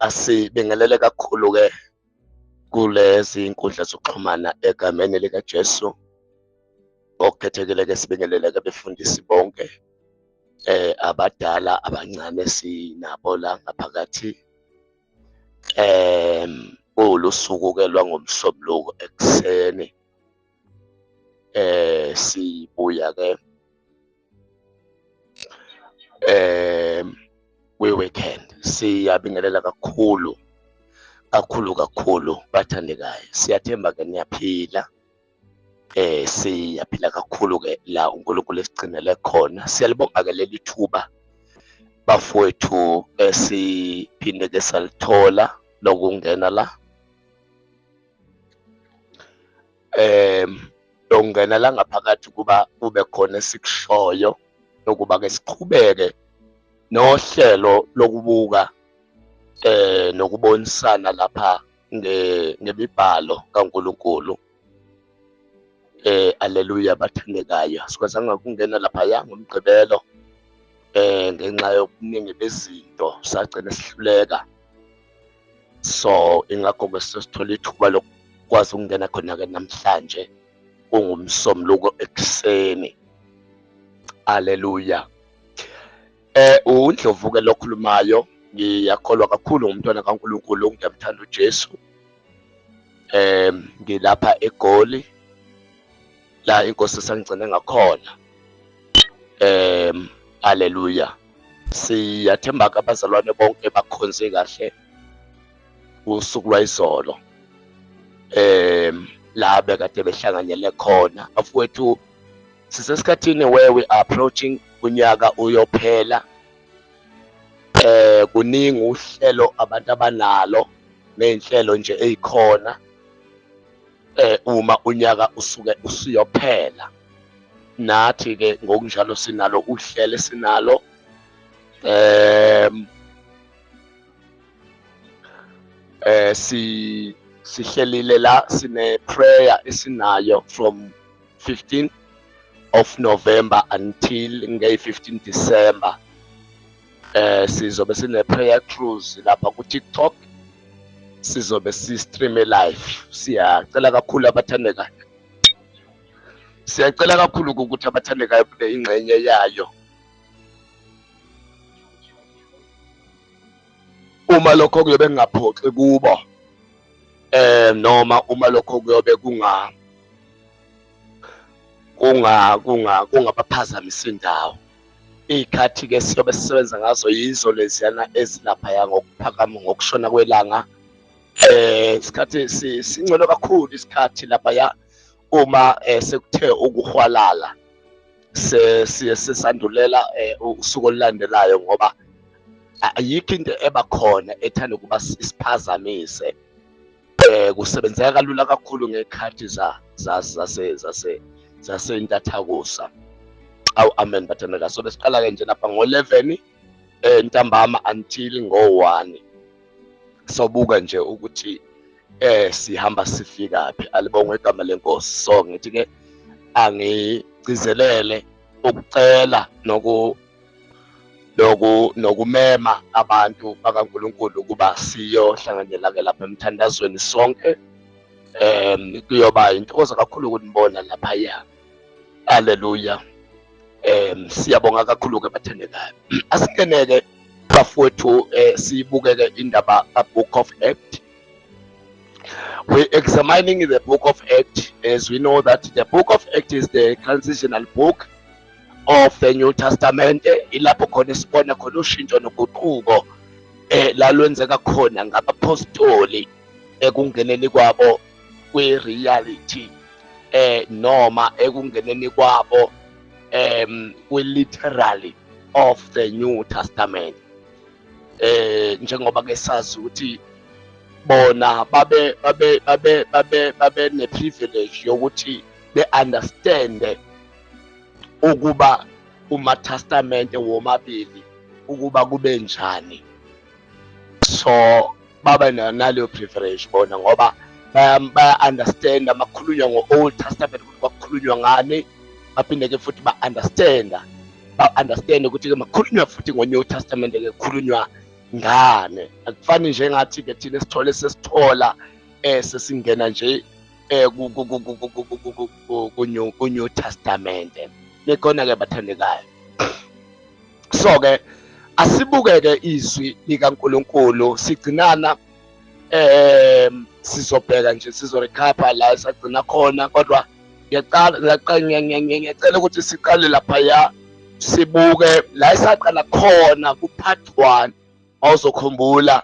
Asibingelele kakhulu-ke kulezi iy'nkundla zokuxhumana egameni likaJesu. Ngokukhethekile-ke sibingelele-ke abefundisi bonke, abadala, abancane esinabo la ngaphakathi. Kulusuku-ke lwangoMsombuluko ekuseni, sibuya-ke kwi-weekend. Siyabingelela kakhulu, kakhulu kakhulu bathandekayo. Siyathemba-ke niyaphila. Siyaphila kakhulu-ke la uNkulunkulu esigcinele khona. Siyalibonga-ke leli thuba bafowethu esiphinde-ke salithola lokungena la lokungena la ngaphakathi kuba kube khona esikushoyo lokuba-ke siqhubeke nohlelo lokubuka nokubonisana lapha ngemibhalo kaNkulunkulu. Aleluya bathandekayo, sikwazanga ukungena laphaya ngoMgqibelo ngenxa yobuningi bezinto sagcina sihluleka. So ingakho-ke sesithola ithuba lokukwazi ukungena khona-ke namhlanje kunguMsombuluko ekuseni. Aleluya. UNdlovu-ke lokhulumayo, ngiyakholwa kakhulu ngumntwana kaNkulunkulu, ngiyamthanda uJesu. Ngilapha eGoli la inkosi esangigcine ngakhona. Haleluya. Siyathemba-ke abazalwane bonke bakhonze kahle usuku lwayizolo. La bekade behlanganyele khona. Bafowethu, sisesikhathini where we are approaching unyaka uyophela. Kuningi uhlelo abantu abanalo ney'nhlelo nje ey'khona uma unyaka usuke usuyophela. Nathi-ke ngokunjalo sinalo uhlelo esinalo. Sihlelile la, sine prayer esinayo from 15 of November until ngeyi 15 December. Sizobe sine prayer cruise lapha ku TikTok, sizobe si stream live. Siyacela kakhulu abathandekayo, siyacela kakhulu ukuthi abathandekayo kube ingxenye yayo. Uma lokho kuyobe kungaphoxi kubo, noma uma lokho kuyobe kunga kunga kunga kungabaphazamisa indawo. Iy'khathi-ke siyobe sisebenza ngazo yizo leziyana ezilaphaya ngokuphakama ngokushona kwelanga. Isikhathi singcono kakhulu isikhathi laphaya uma sekuthe ukuhwalala, siye sisandulela usuku olulandelayo, ngoba ayikho into ebakhona ethanda ukuba isiphazamise. Kusebenzeka kalula kakhulu ngey'khathi zasentathakusa. Awu, amen bathandeka. So besiqala-ke nje lapha ngo-11 ntambama until ngo-1. Sobuka nje ukuthi sihamba sifikaphi. Alibongwe igama lenkosi. So ngithi-ke angigcizelele ukucela nokumema abantu bakaNkulunkulu ukuba siyohlanganyela-ke lapha emthandazweni sonke. Kuyoba intokozo kakhulu ukunibona laphaya. Haleluya. Siyabonga kakhulu-ke bathandekayo. Asingeneke bafowethu, siyibukeke indaba ka-Book of Acts. We're examining the Book of Acts, as we know that the Book of Acts is the transitional book of the New Testament. Ilapho khona sibona khona ushintsho noguquko la lwenzeka khona ngabapostoli ekungeneni kwabo kwi-reality, noma ekungeneni kwabo kwi-literally of the New Testament. Njengoba ke sazi ukuthi bona babe ne-privilege yokuthi be-understand ukuba kuma-testament womabili ukuba kube njani. So baba naleyo privilege bona, ngoba baya-understand amakhulunywa ngo-Old Testament ukuthi kwakukhulunywa ngani, baphinde ke futhi ba-understand ukuthi-ke makhulunywa futhi ngo-New Testament ke kukhulunywa ngane. Akufani njengathi ke thina sithole sesithola sesingena nje ku-New Testament. Nikhona ke bathandekayo. So ke asibukeke izwi likaNkuluNkulu, sigcinana sizobheka nje, sizorecapa la esagcina khona, kodwa ngiyacela ukuthi siqale laphaya, sibuke la esaqala khona ku-part 1. Awuzokhumbula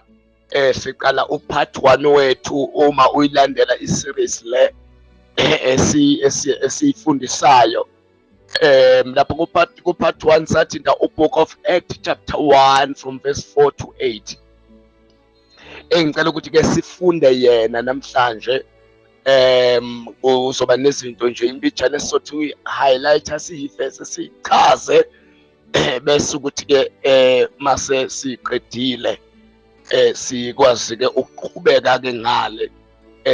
siqala u-part 1 wethu uma uyilandela i-series le esiyifundisayo. Lapho ku-part 1 sathinta u-Book of Acts chapter 1 from verse 4 to 8. Engicela ukuthi ke sifunde yena namhlanje. Uzoba nezinto nje imbijana esizothi uyi-highlighter, siyivese, siyichaze, bese ukuthi ke mase siqedile sikwazi ke ukuqhubeka ke ngale,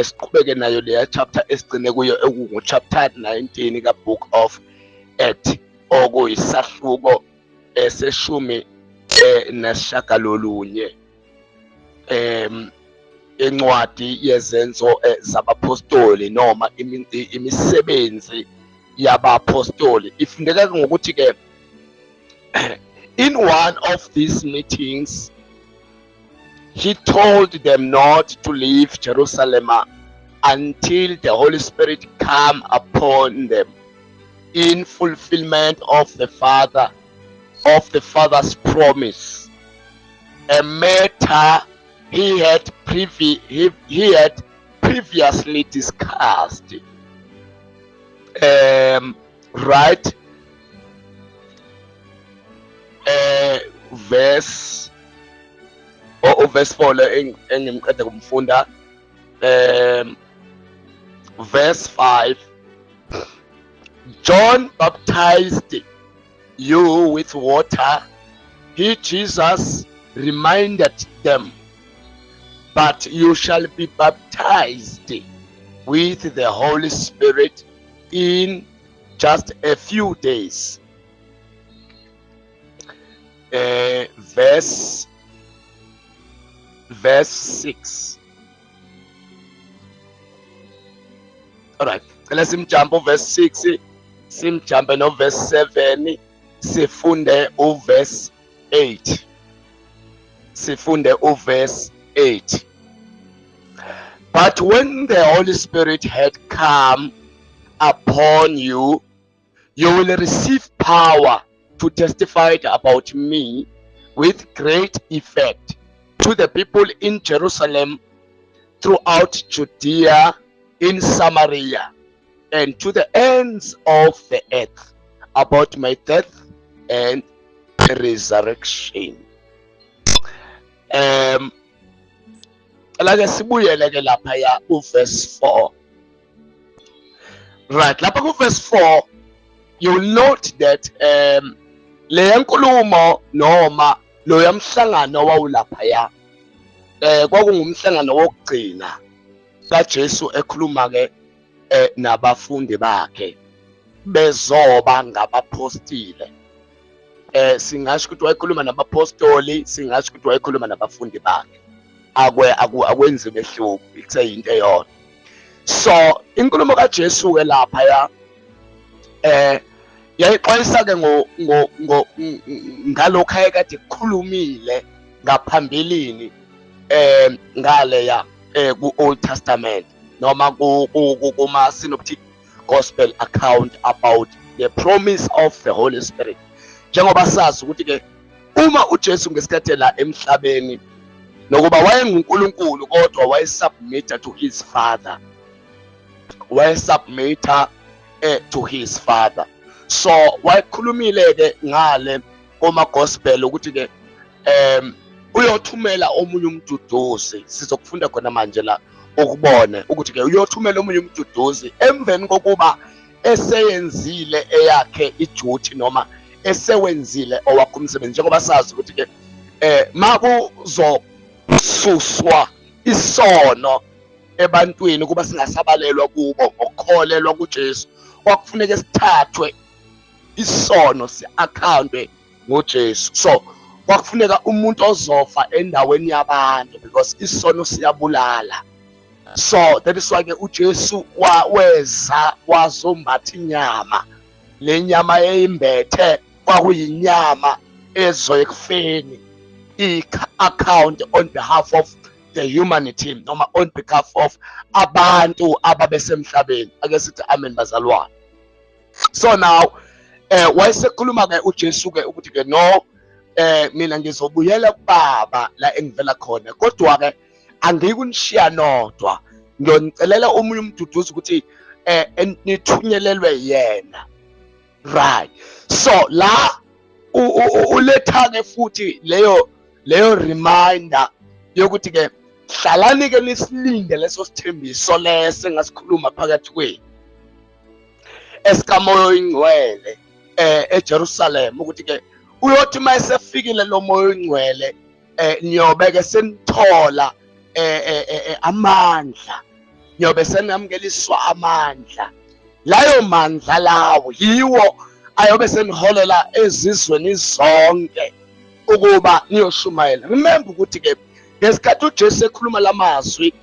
siqhubeke nayo leya chapter esigcine kuyo, ekungu chapter 19 ka Book of Acts, okuyisahluko eseshumi nesishagalolunye encwadi yezenzo zabapostoli noma imisebenzi yabapostoli. Ifundeka ngokuthi ke, in one of these meetings he told them not to leave Jerusalem until the Holy Spirit come upon them, in fulfillment of the Father's promise, a matter he had previously discussed. Right, verse verse 4 le engimqeda kumfunda. Verse 5, John baptized you with water, he, Jesus, reminded them, but you shall be baptized with the Holy Spirit in just a few days. Verse 6. All right, let's jump verse 6, simjumpe no verse 7, sifunde u verse 8. Sifunde u verse 8. But when the Holy Spirit had come upon you, you will receive power to testify about me with great effect to the people in Jerusalem, throughout Judea, in Samaria, and to the ends of the earth, about my death and resurrection. Like sibuyele ke lapha ya u verse 4. Right, lapha ku verse 4 you will note that le nkulumo noma lo mhlangano wawulapha ya kwakungumhlangano wokugcina kaJesu ekhuluma ke nabafundi bakhe bezoba ngabapostile. Singasho ukuthi wayekhuluma nabapostoli, singasho ukuthi wayekhuluma nabafundi bakhe, akwenzi mehluko, kuseyinto eyodwa. So inkulumo kaJesu ke lapha ya yayixwayisa ke ngalokho ayekade kukhulumile ngaphambilini ngale ya ku Old Testament noma kuma Synoptic Gospel account about the promise of the Holy Spirit. Njengoba sazi ukuthi ke uma uJesu ngesikhathi la emhlabeni, nokuba wayenguNkulunkulu kodwa wayesubmit to his father, wayesubmit to his father. So wayekhulumile ke ngale kuma gospel ukuthi ke uyothumela omunye umduduzi. Sizokufunda khona manje la ukubone ukuthi ke uyothumela omunye umduduzi emveni kokuba eseyenzile eyakhe iduty noma esewenzile owakhe umsebenzi. Njengoba sazi ukuthi ke makuzosuswa isono ebantwini kuba singasabalelwa kubo ngokukholelwa kuJesu, kwakufuneka sithathwe isono si-accountwe ngoJesu. So Kwakufuneka umuntu ozofa endaweni yabantu because isono siyabulala. So that is why ke uJesu weza wazombatha inyama. Le nyama eyimbethe kwakuyinyama ezoya ekufeni, i-account on behalf of the humanity noma on behalf of abantu ababesemhlabeni. Ake sithi amen, bazalwane. So now wayesekhuluma ke uJesu ke ukuthi ke no, mina ngizobuyela kubaba la engivela khona, kodwa ke angiyikunishiya nodwa, ngiyonicelela omunye umduduzi ukuthi nithunyelelwe yena, right? So la uletha ke futhi leyo reminder yokuthi ke hlalani ke nisilinde leso sithembiso leso engasikhuluma phakathi kwenu esikaMoya oyiNgcwele eJerusalem, ukuthi ke uyothi mayesefikile lo Moya oyiNgcwele, niyobe ke senithola amandla, niyobe senamukeliswa amandla. Layo mandla lawo yiwo ayobe seniholela ezizweni zonke ukuba niyoshumayela. Remember ukuthi ke ngesikhathi uJesu ekhuluma lamazwi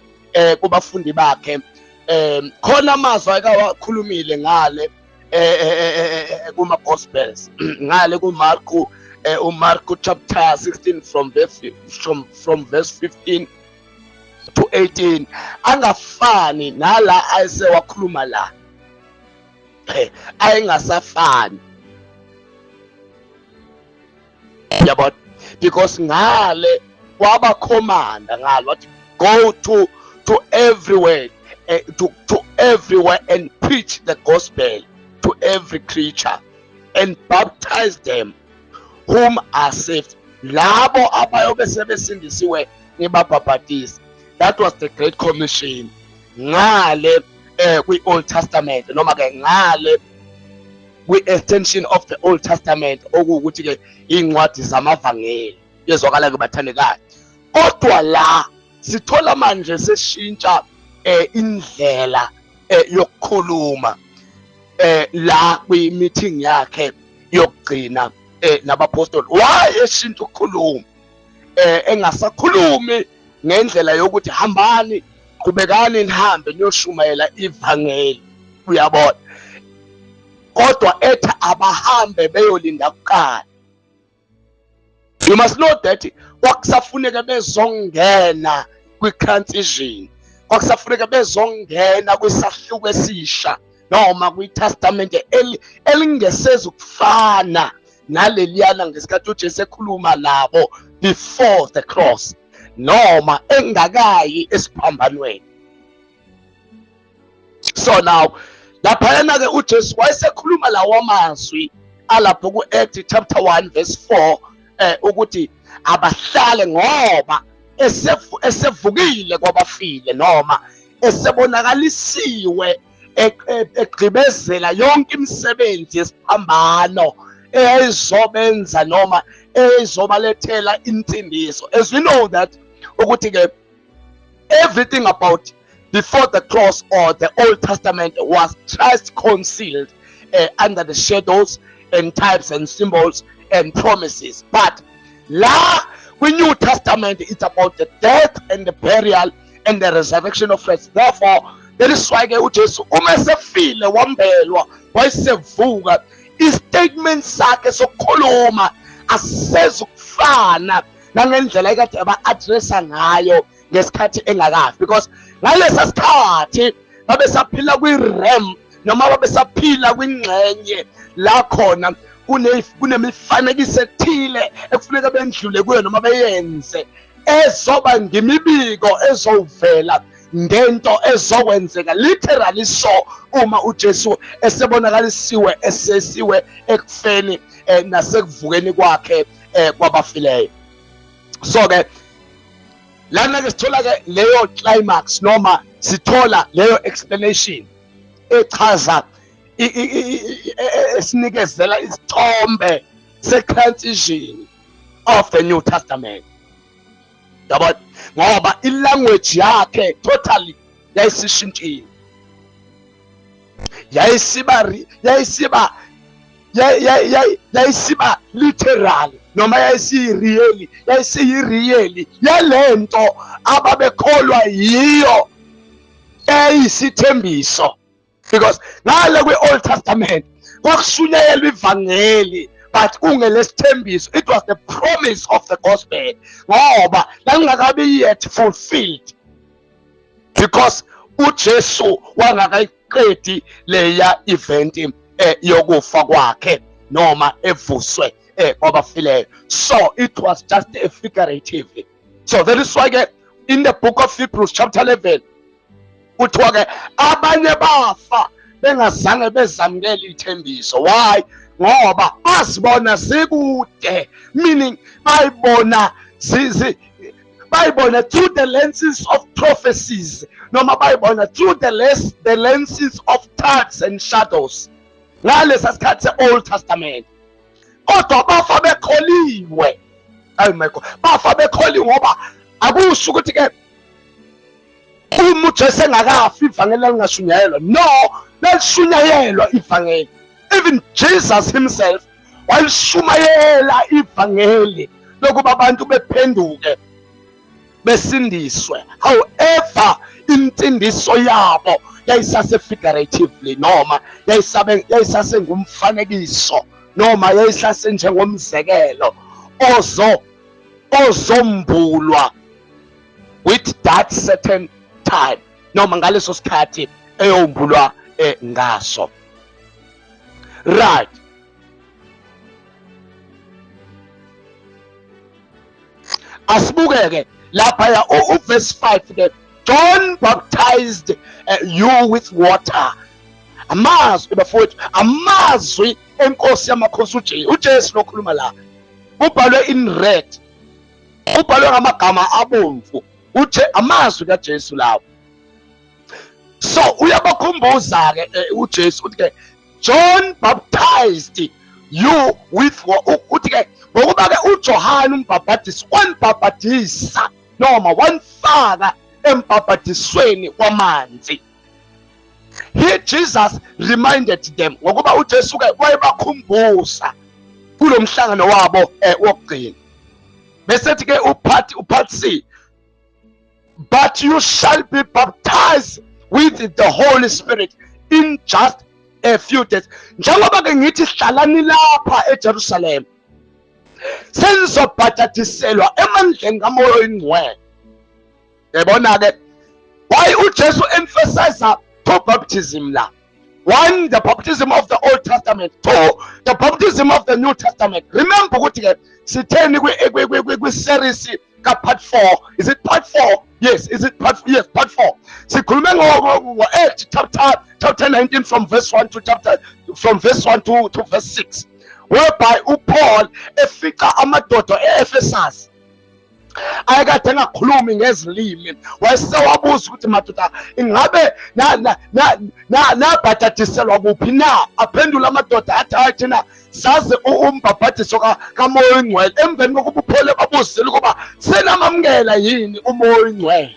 kubafundi bakhe, khona amazwi ayekawakhulumile ngale kuma Gospels, ngale kuMarko, uMarko chapter 16 from verse 15 to 18, angafani nala ayesewakhuluma la, ayengasafani, yabona, because ngale wabakhomanda ngalo wathi, "Go to everywhere, to everywhere and preach the gospel to every creature and baptize them whom are saved." Labo abayobe sebesindisiwe nibabhabhatise. That was the Great Commission ngale kwi-Old Testament, noma ke ngale kwi-extension of the Old Testament, okuwukuthi ke iy'ncwadi zamavangeli. Yezwakala ke, bathandekayo? Kodwa la sithola manje seshintsha indlela yokukhuluma la kwi-meeting yakhe yokugcina nabapostoli. Why eshintsha ukukhuluma, engasakhulumi ngendlela yokuthi hambani, qhubekani nihambe niyoshumayela ivangeli, uyabona, kodwa ethi abahambe beyolinda kuqala? You must know that kwakusafuneka bezongena kwi-transition, kwakusafuneka bezongena kwisahluko esisha noma kwi-testament elingesezukufana naleliyana ngesikhathi uJesu ekhuluma nabo before the cross noma engakayi esiphambanweni. So now laphayana ke uJesu wayesekhuluma lawo mazwi alapho ku-Act chapter 1 verse 4 ukuthi abahlale ngoba esevukile kwabafile noma esebonakalisiwe, egqibezela yonke imisebenzi yesiphambano eyizobenza noma eyizobalethela insindiso. As we know that ukuthi ke everything about before the cross or the Old Testament was Christ concealed under the shadows and types and symbols and promises, but la kwi-New Testament it's about the death and the burial and the resurrection of Christ. Therefore that is why ke uJesu uma esefile, wambelwa, wayesevuka, i-statement sakhe sokukhuluma asisezukufana nangendlela ekade aba-addressa ngayo ngesikhathi engakafi, because ngalesa sikhathi babesaphila kwi-realm noma babesaphila kwingxenye la khona kunemifanekiso ethile ekufuneka bendlule kuyo noma beyenze, ezoba ngimibiko ezovela ngento ezokwenzeka literally. So uma uJesu esebonakalisiwe, esesiwe ekufeni nasekuvukeni kwakhe kwabafileyo, so ke lana ke sithola ke leyo climax noma sithola leyo explanation echaza esinikezela isithombe se-transition of the New Testament, yabo, ngoba i-language yakhe totally yayisishintshile, yayisiba literal. noma yayisiyiriyeli, yayisiyiriyeli yalento ababekholwa yiyo eyisithembiso. Because ngale kwi-Old Testament kwakushunyayelwa ivangeli, but kungelesithembiso. It was the promise of the gospel, ngoba lalingakabi yet fulfilled because uJesu wangakayiqedi leya event yokufa kwakhe noma evuswe kwabafileyo. So it was just a figurative. So that is why ke in the book of Hebrews chapter 11 kuthiwa ke abanye bafa bengazange bezamukele ithembiso. Why? Ngoba bazibona zikude, meaning bayibona bayibona through the lenses of prophecies, noma bayibona through the lenses of types and shadows ngalesa sikhathi se-Old Testament. Kodwa bafa bekholiwe. Ayi my God, bafa bekholiwe, ngoba akusho ukuthi ke uma uJesu engakafi ivangeli lalingashunyayelwa. No, lalishunyayelwa ivangeli. Even Jesus himself walishumayela ivangeli lokuba abantu bephenduke besindiswe. However, insindiso yabo yayisase figuratively, noma yayisase ngumfanekiso, noma yayisase njengomzekelo ozombulwa with that certain time, noma ngaleso sikhathi eyombulwa ngaso. Right, asibukeke lapha ya uverse 5 ke. John baptized you with water. Amazwi bafowethu, amazwi enkosi yamakhosi uJesu, uJesu lokhuluma la, kubhalwe in red, kubhalwe ngamagama abomvu, uthe amazwi kaJesu lawo. So uyabakhumbuza ke uJesu uthi ke John baptized you with, uthi ke ngokuba ke uJohane umbhabhadisi wanibhabhadisa noma wanifaka embhabhadisweni wamanzi. Here Jesus reminded them, ngokuba uJesu ke wayebakhumbuza kulomhlangano wabo wokugcina. Bese thi ke upart C, but you shall be baptized with the Holy Spirit in just a few days. Njengoba ke ngithi hlalani lapha eJerusalem, senizobhajadiselwa emandleni kaMoya oyiNgcwele. Yabona ke why uJesu emphasize two baptism la. One, the baptism of the Old Testament. Two, the baptism of the New Testament. Remember ukuthi ke sitheni kwi series ka part 4. Is it part 4? Yes, is it part, yes, part 4. Sikhulume ngo Acts chapter 19 from verse 1 to chapter, from verse 1 to verse 6, whereby uPaul efica amadoda eEphesus ayekade engakhulumi ngezilimi, wayesewabuza ukuthi madoda ingabe nabhajadiselwa kuphi na? Aphendula amadoda athi hayi, thina sazi umbhabhadiso kaMoya oyiNgcwele. Emveni kokuba uPaul ebabuzile ukuba senamamukela yini uMoya oyiNgcwele,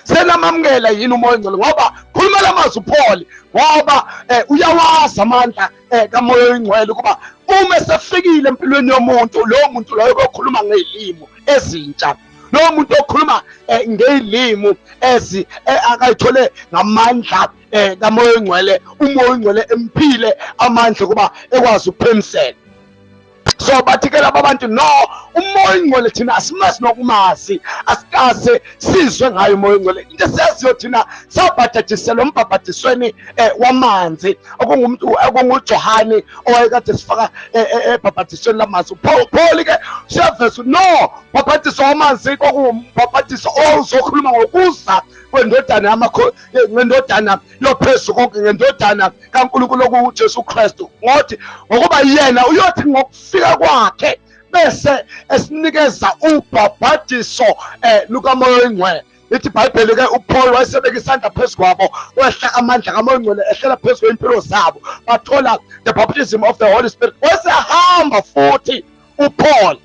senamamukela yini uMoya oyiNgcwele, ngoba khuluma lamazwi uPaul, ngoba uyawazi amandla kaMoya oyiNgcwele ukuba uma esefikile empilweni yomuntu, lowo muntu loyo okhuluma ngezilimi ezintsha, lowo muntu okhuluma ngezilimi ezi akayithole ngamandla kaMoya oyiNgcwele, uMoya oyiNgcwele emphile amandla ukuba ekwazi ukuphimisela. So bathi ke laba bantu, no, uMoya oyiNgcwele thina asimazi nokumazi, asikaze sizwe ngayo uMoya oyiNgcwele. Into esiyaziyo thina sabhajadiselwa embhabhadisweni wamanzi, okungumuntu okunguJohane owayekade sifaka ebhabhadisweni lamanzi. Paul ke siyaveza, no, bhabhadiso wamanzi kwakuwumbhabhadiso ozokhuluma ngokuza kwendodana yamakho, ngendodana yophezu konke, ngendodana kaNkulunkulu okuJesu Kristu, ngothi ngokuba yena uyothi ngokufika kwakhe bese esinikeza ubhabhadiso lukaMoya oyiNgcwele. Lithi iBhayibheli ke uPaul wayesebeka isandla phezu kwabo, wehla amandla kaMoya oyiNgcwele ehlela phezu kwempilo zabo, bathola the baptism of the Holy Spirit. Wesehamba futhi uPaul,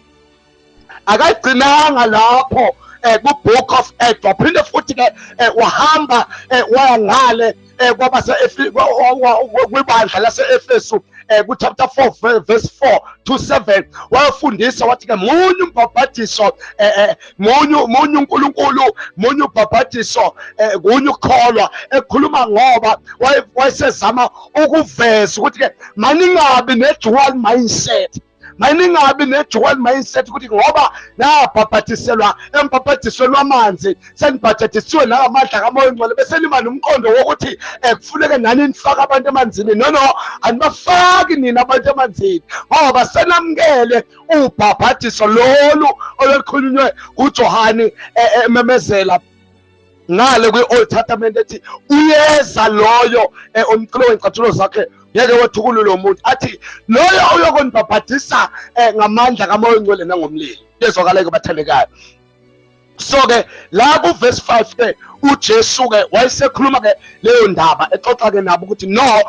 akagcinanga lapho ku Book of Acts, waphinde futhi ke wahamba waya ngale Kwabase kwibandla lase-Efesu, ku-chapter 4 verse 4 to 7, wayefundisa wathi ke munye umbhabhadiso, munye uNkulunkulu, munye ubhabhadiso, kunye ukukholwa. Ekhuluma ngoba wayesezama ukuveza ukuthi ke maningabi ne-dual mindset, maningabi ne-dual mindset ukuthi ngoba nabhabhadiselwa embhabhadisweni wamanzi, senibhajadisiwe nangamandla kaMoya oNgcwele, bese niba nomqondo wokuthi kufuneke nani nifake abantu emanzini. No, no, anibafaki nina abantu emanzini, ngoba senamukele ubhabhadiso lolu olukhulunywe uJohane ememezela ngale kwi-Old Testament, ethi uyeza loyo omculo wey'cathulo zakhe ngeke wethukulule umuntu, athi loyo uyokonibhabhadisa ngamandla kaMoya oNgcwele nangomlilo. Kuyezwakala-ke, bathandekayo? So ke la ku verse 5 ke, uJesu ke wayesekhuluma ke leyo ndaba, exoxa ke nabo ukuthi no,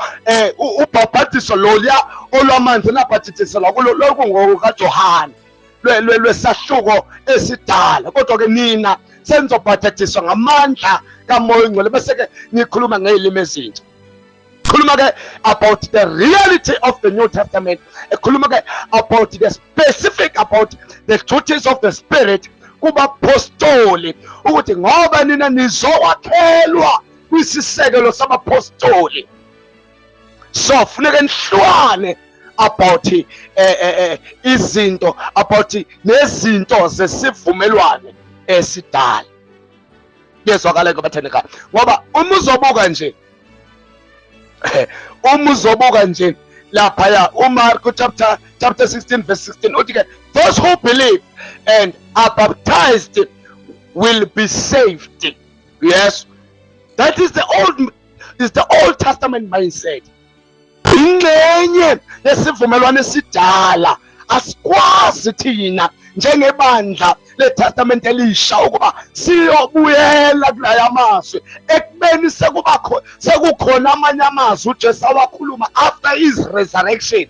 ubhabhadiso loluya olwamanzi nabhajadiselwa kulo lokhu ngokaJohane lwesahluko esidala, kodwa ke nina senizobhajadiswa ngamandla kaMoya oNgcwele, bese ke nikhuluma ngezilimi ezintsha. Khuluma ke about the reality of the New Testament, ekhuluma ke about the specific, about the duties of the Spirit kubapostoli, ukuthi ngoba nina nizokwakhelwa kwisisekelo sabapostoli, so funeke nihlwane about izinto, about nezinto zesivumelwane esidala. Kuyezwakala ke, bathandekayo? Ngoba uma uzobuka nje laphaya uMarko chapter 16 verse 16, uthi ke, "Those who believe and are baptized will be saved." Yes, that is the Old Testament mindset, ingxenye yesivumelwano esidala. Asikwazi thina njengebandla leTestament elisha ukuba siyobuyela kulaya mazwi, ekubeni sekubakho sekukhona amanye amazwi uJesu awakhuluma after his resurrection.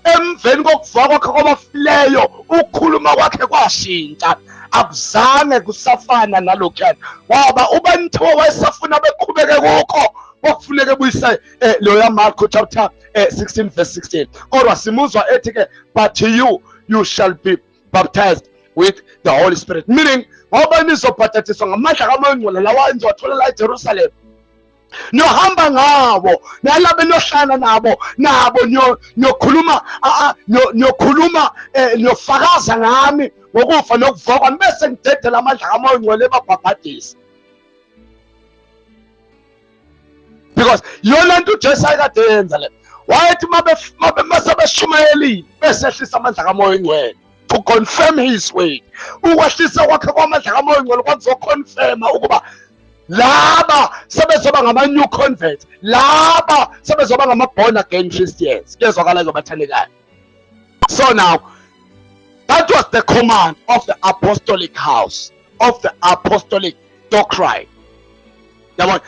Emveni kokuvuka kwakhe kwabafileyo, ukukhuluma kwakhe kwashintsha, akuzange kusafana nalokhuyana, ngoba ubanithiwa wayesafuna beqhubeke kukho, kwakufuneka ebuyise loya Marko chapter 16 verse 16. Kodwa simuzwa ethi ke, "But you shall be baptized with the Holy Spirit," meaning ngoba nizobhajadiswa ngamandla kaMoya oNgcwele lawa enizowathola la eJerusalem, niyohamba ngawo nalabe niyohlala nabo, niyokhuluma, niyofakaza ngami ngokufa nokuvuka kwami, bese ngidedela amandla kaMoya oNgcwele ebabhabhadisa, because iyona nto uJesu ayekade yenza le. Wayethi mase beshumayelile, besehlisa amandla kaMoya oNgcwele to confirm his word. Ukwehlisa kwakhe kwamandla kaMoya oNgcwele kwakuzoconfirma ukuba laba sebezoba ngama-new converts, laba sebezoba ngama-born again Christians. Kuyezwakala-ke, bathandekayo? So now that was the command of the apostolic house, of the apostolic doctrine, yabona.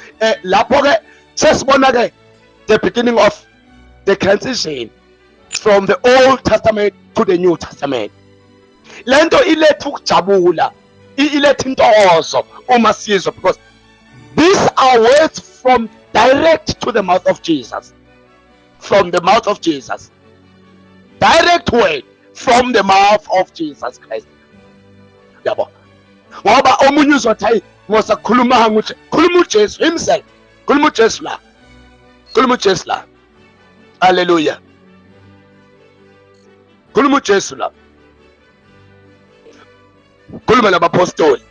Lapho ke sesibona ke the beginning of the transition from the Old Testament to the New Testament. Lento iletha ukujabula, iletha intokozo uma sizwa, because these are words from direct to the mouth of Jesus, from the mouth of Jesus, direct word from the mouth of Jesus Christ, yabo. Ngoba omunye uzothi, "Hayi, ngosakhuluma ukuthi khuluma uJesu himself." Khuluma uJesu la, khuluma uJesu la. Haleluya, khuluma uJesu la, khuluma nabapostoli.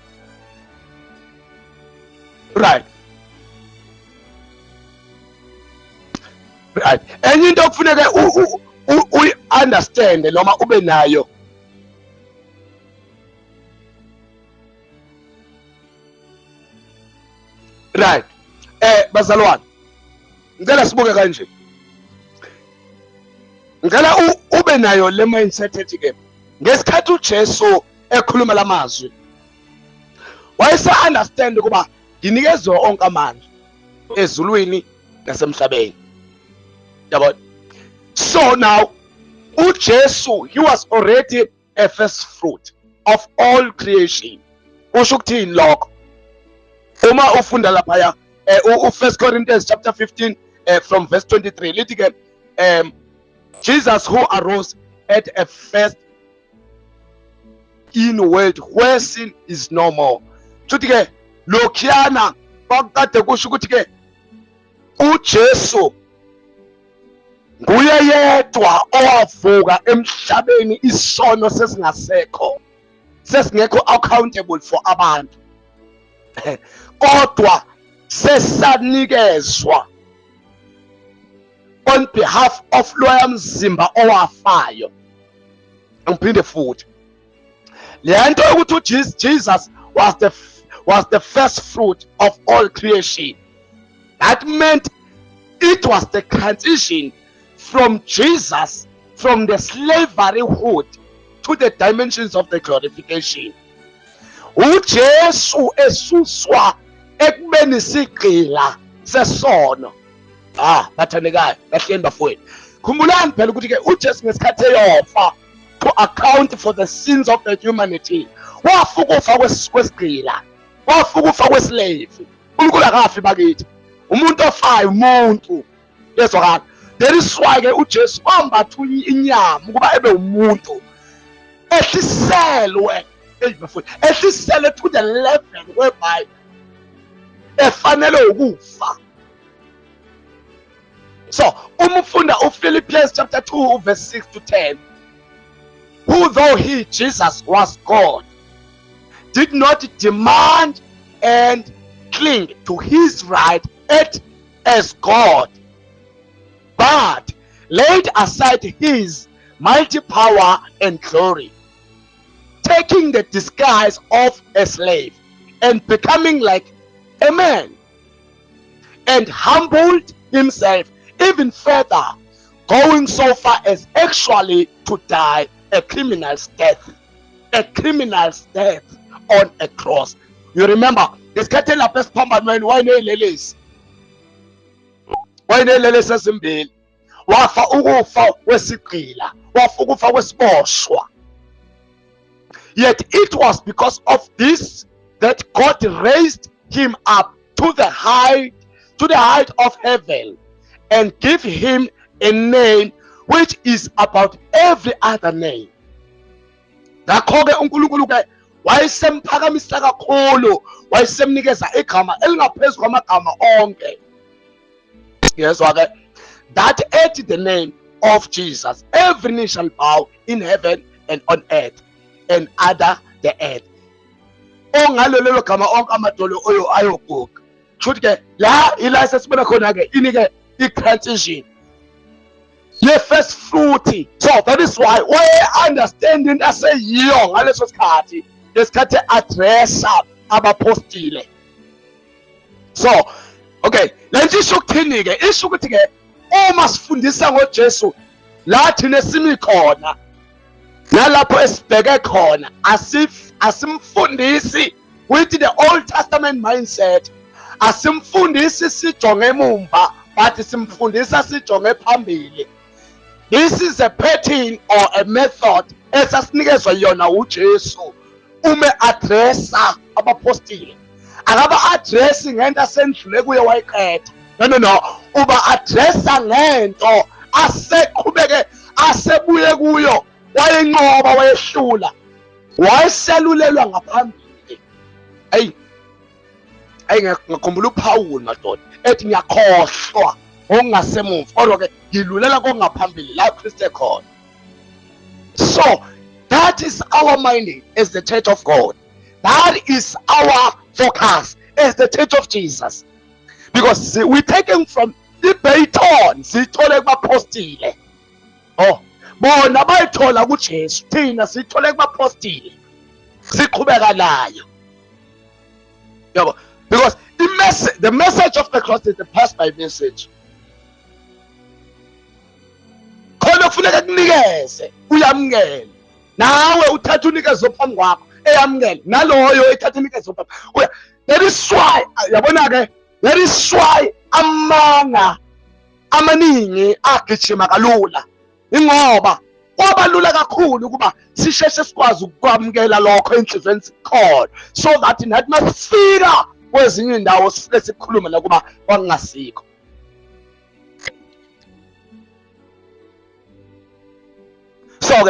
Right, enye into okufuneka uyi-understand noma ube nayo. Right, bazalwane, ngicela sibuke kanje. Ngicela ube nayo le mindset ethi ke ngesikhathi uJesu ekhuluma lamazwi, wayese understand ukuba nginikezwe onke amandla ezulwini nasemhlabeni, yabo. So now uJesu, he was already a first fruit of all creation. Kusho ukuthini lokho? Uma ufunda laphaya u-1 Corinthians chapter 15 from verse 23 lithi ke Jesus who arose at a first in world where sin is no more. Futhi ke lokhuyana kwakukade kusho ukuthi ke uJesu nguye yedwa owavuka emhlabeni isono sesingasekho, sesingekho accountable for abantu, kodwa sesanikezwa on behalf of loya mzimba owafayo. Ngiphinde futhi le nto yokuthi Jesus was the first fruit of all creation, that meant it was the transition from Jesus from the slaveryhood to the dimensions of the glorification. uJesu esuswa ekubeni sigqila sesono. Ah, bathandekayo, kahleni bafowethu, khumbulani phela ukuthi ke uJesu ngesikhathi eyofa to account for the sins of the humanity, wafa ukufa kwesigqila, wafa ukufa kweslave. uNkulunkulu akafi bakithi, umuntu ofayo umuntu yezwakala. That is why ke uJesu wambatha inyama ukuba ebe umuntu, ehliselwe, eyi bafowethu, ehliselwe to the level whereby efanele ukufa. So uma ufunda uPhilippians chapter 2 verse 6 to 10, "Who though he, Jesus, was God, did not demand and cling to his right as God, but laid aside his mighty power and glory, taking the disguise of a slave and becoming like a man, and humbled himself even further, going so far as actually to die a criminal's death, a criminal's death on a cross." You remember ngesikhathi lapha esiphambanweni wayeney'lelesi ezimbili. Wafa ukufa kwesigqila, wafa ukufa kwesiboshwa. Yet it was because of this that God raised him up to the height of heaven and give him a name which is above every other name. Ngakho-ke uNkulunkulu ke wayesemphakamisa kakhulu, wayesemnikeza igama elingaphezu kwamagama onke, yezwa-ke, that at the name of Jesus every knee shall bow in heaven and on earth and under the earth. Ongalo lelo gama onke amadolo oyo ayoguqa. Kusho ke la ila sesibona khona ke ini ke i-transition ye-first fruit. So that is why waye-understand into aseyiyo ngaleso sikhathi, ngesikhathi e-addressa abapostile. So okay, le nto isho ukuthini-ke? Isho ukuthi-ke uma sifundisa ngoJesu, la thina esimi khona nalapho esibheke khona, asimfundisi with the Old Testament mindset, asimfundisi sijonge emumva, but simfundisa sijonge phambili. This is a pattern or a method esasinikezwa yona uJesu uma addressa abapostile. Akaba addressi ngento asendlule kuye wayiqeda. No, no, no, uba addressa ngento aseqhubeke, asebuye kuyo, wayenqoba, wayehlula, wayeselulelwa ngaphambili. Eyi eyi, ngakhumbula uPaul madoda ethi, "Ngiyakhohlwa okungasemuva, kodwa ke ngilulela kokungaphambili la Kristu ekhona." So that is our minding as the church of God. That is our focus as the church of Jesus, because we're taking from ibaton, siyithole kubapostile. Oh, bona bayithola kuJesu, thina siyithole kubapostile, siqhubeka nayo, yabo, because the message of the cross is the pass by message. Khona kufuneka kunikeze uyamukele, nawe uthatha unikeze phambi kwakho, eyamukele naloyo ethatha unikeze phambi uya. That is why, yabona ke, that is why amanga amaningi agijima kalula, ingoba kwaba lula kakhulu ukuba sisheshe sikwazi ukwamukela lokho enhliziyweni sikhona, so that nathi masifika Kwezinye indawo sifike sikhulume nakuba kwakungasikho. So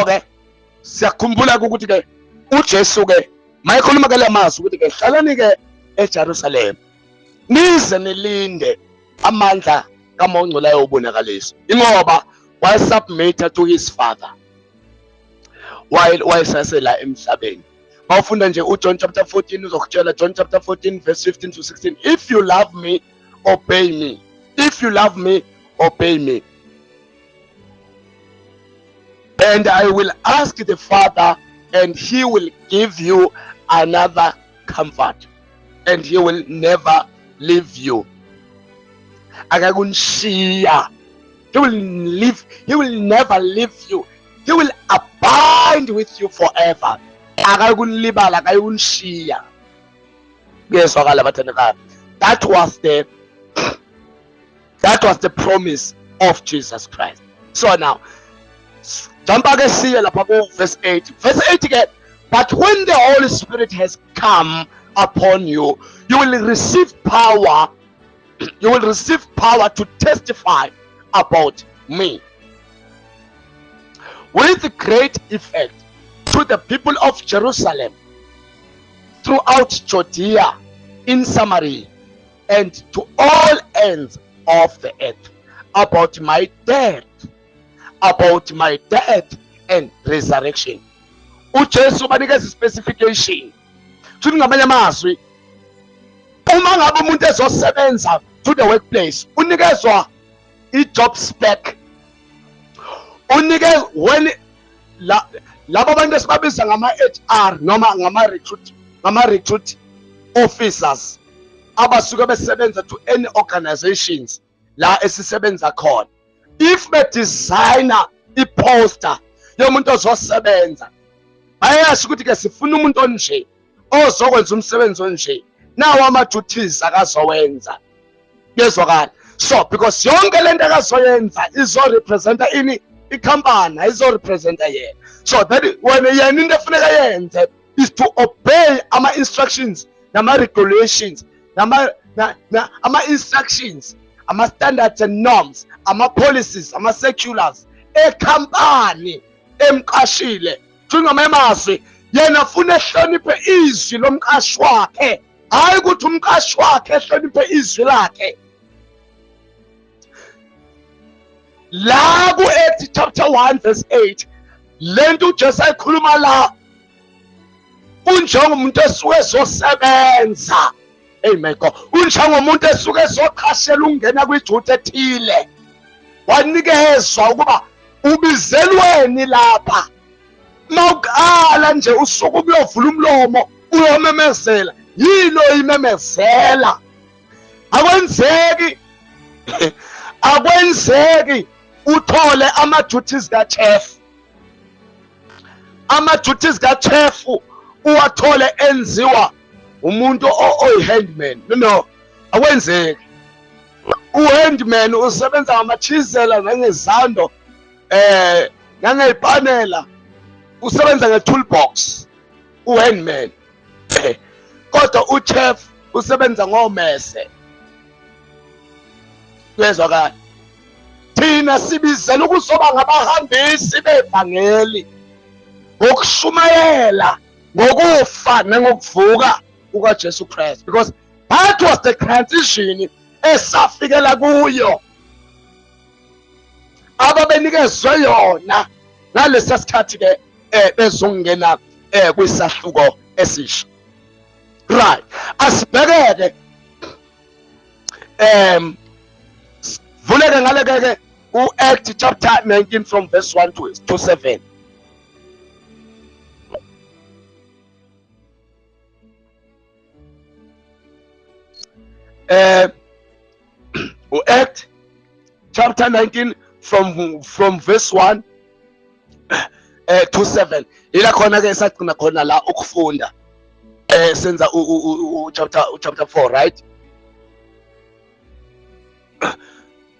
ke siyakhumbula ukuthi ke uJesu ke mayekhuluma ke lamazwi ukuthi ke hlalani ke eJerusalem nize nilinde amandla kaMoya oNgcwele ayobonakaliswa, ingoba wayesubmit to his father while wayesasela emhlabeni. Mawufunda nje uJohn chapter 14, uzokutshela, John chapter 14 verse 15 to 16, "If you love me, obey me. If you love me, obey me, and I will ask the Father and he will give you another comfort, and he will never leave you." Akakunishiya. He will never leave you. He will abide with you forever. Akakunilibala, akayikunishiya. Kuyezwakala, bathandekayo? That was the promise of Jesus Christ. So now jumpa ke siye lapha ku verse 8. Verse 8 ke, "But when the Holy Spirit has come upon you, you will receive power. You will receive power to testify about me with great effect to the people of Jerusalem, throughout Judea, in Samaria, and to all ends of the earth, about my death, about my death and resurrection." UJesu banikeza specification. Futhi ngamanye amazwi, uma ngabe umuntu ezosebenza to the workplace, unikezwa i-job spec, unike when la labo bantu esibabiza ngama-HR noma ngama-recruit officers abasuke besebenza to any organizations la esisebenza khona, if bedesigner i-poster yomuntu ozosebenza, bayasho ukuthi ke sifuna umuntu onje ozokwenza umsebenzi onje, nawo ama-duties akazowenza. Kuyezwakala? So because yonke lento akazoyenza izorepresenta ini? Ikhampani, ayizorepresenta yena. So that wena, yena into efuneka yenze is to obey ama-instructions nama-regulations, ama-instructions, ama-standards and norms, ama-policies, ama-circulars ekhampani emqashile. Ngamanye amazwi, yena funa ehloniphe izwi lomqashi wakhe, hayi ukuthi umqashi wakhe ehloniphe izwi lakhe. La ku-Act chapter 1 verse 8, lento uJesu ayikhuluma la kunjengomuntu esuke ezosebenza. Hey my God, kunjengomuntu esuke ezoqashela ukungena kwiduty ethile, wanikezwa ukuba ubizelweni lapha. Mawuqala nje usuku uyovula umlomo uyomemezela, yini oyimemezela? Akwenzeki, akwenzeki uthole ama-duties ka-chef, ama-duties ka-chef uwathole enziwa umuntu oyi-handman. No, akwenzeki. U-handman usebenza ngamachizela nangezando, nangeyipanela, usebenza nge-toolbox u-handman, kodwa uchef usebenza ngomese. Kuyezwakala? Thina sibizela ukuzoba ngabahambisi bevangeli ngokushumayela ngokufa nangokuvuka kukaJesu Christ, because that was the transition esafikela kuyo, ababenikezwe yona ngalesa sikhathi ke bezongena kwisahluko esisha. Right, asibhekeke, vuleke ngaleke ke u-Act chapter 19 from verse 1 to 7. U-Act chapter 19 from verse 1 to 7, ila khona ke sagcina khona la ukufunda, senza u chapter 4, right?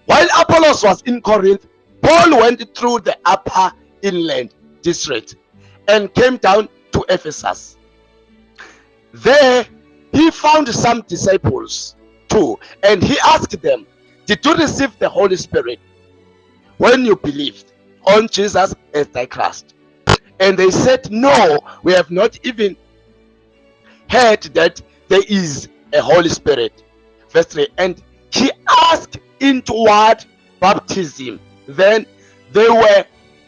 While Apollos was in Corinth, Paul went through the upper inland district and came down to Ephesus. There he found some disciples too, and he asked them, "Did you receive the Holy Spirit when you believed on Jesus as thy Christ?" And they said, "No, we have not even heard that there is a Holy Spirit." Verse 3. And he asked into what baptism then they were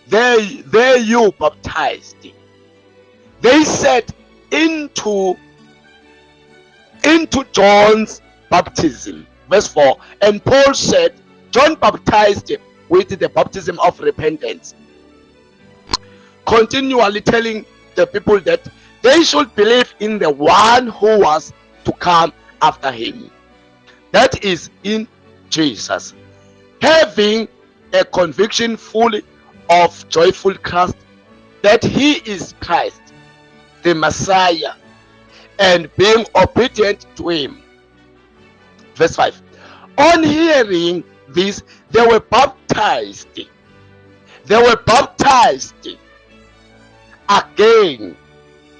there you baptized. They said, into John's baptism. Verse 4. And Paul said, "John baptized with the baptism of repentance, continually telling the people that they should believe in the one who was to come after him, that is, in Jesus." Having a conviction full of joyful trust that he is Christ, the Messiah, and being obedient to him. Verse 5. On hearing this, they were baptized. They were baptized again,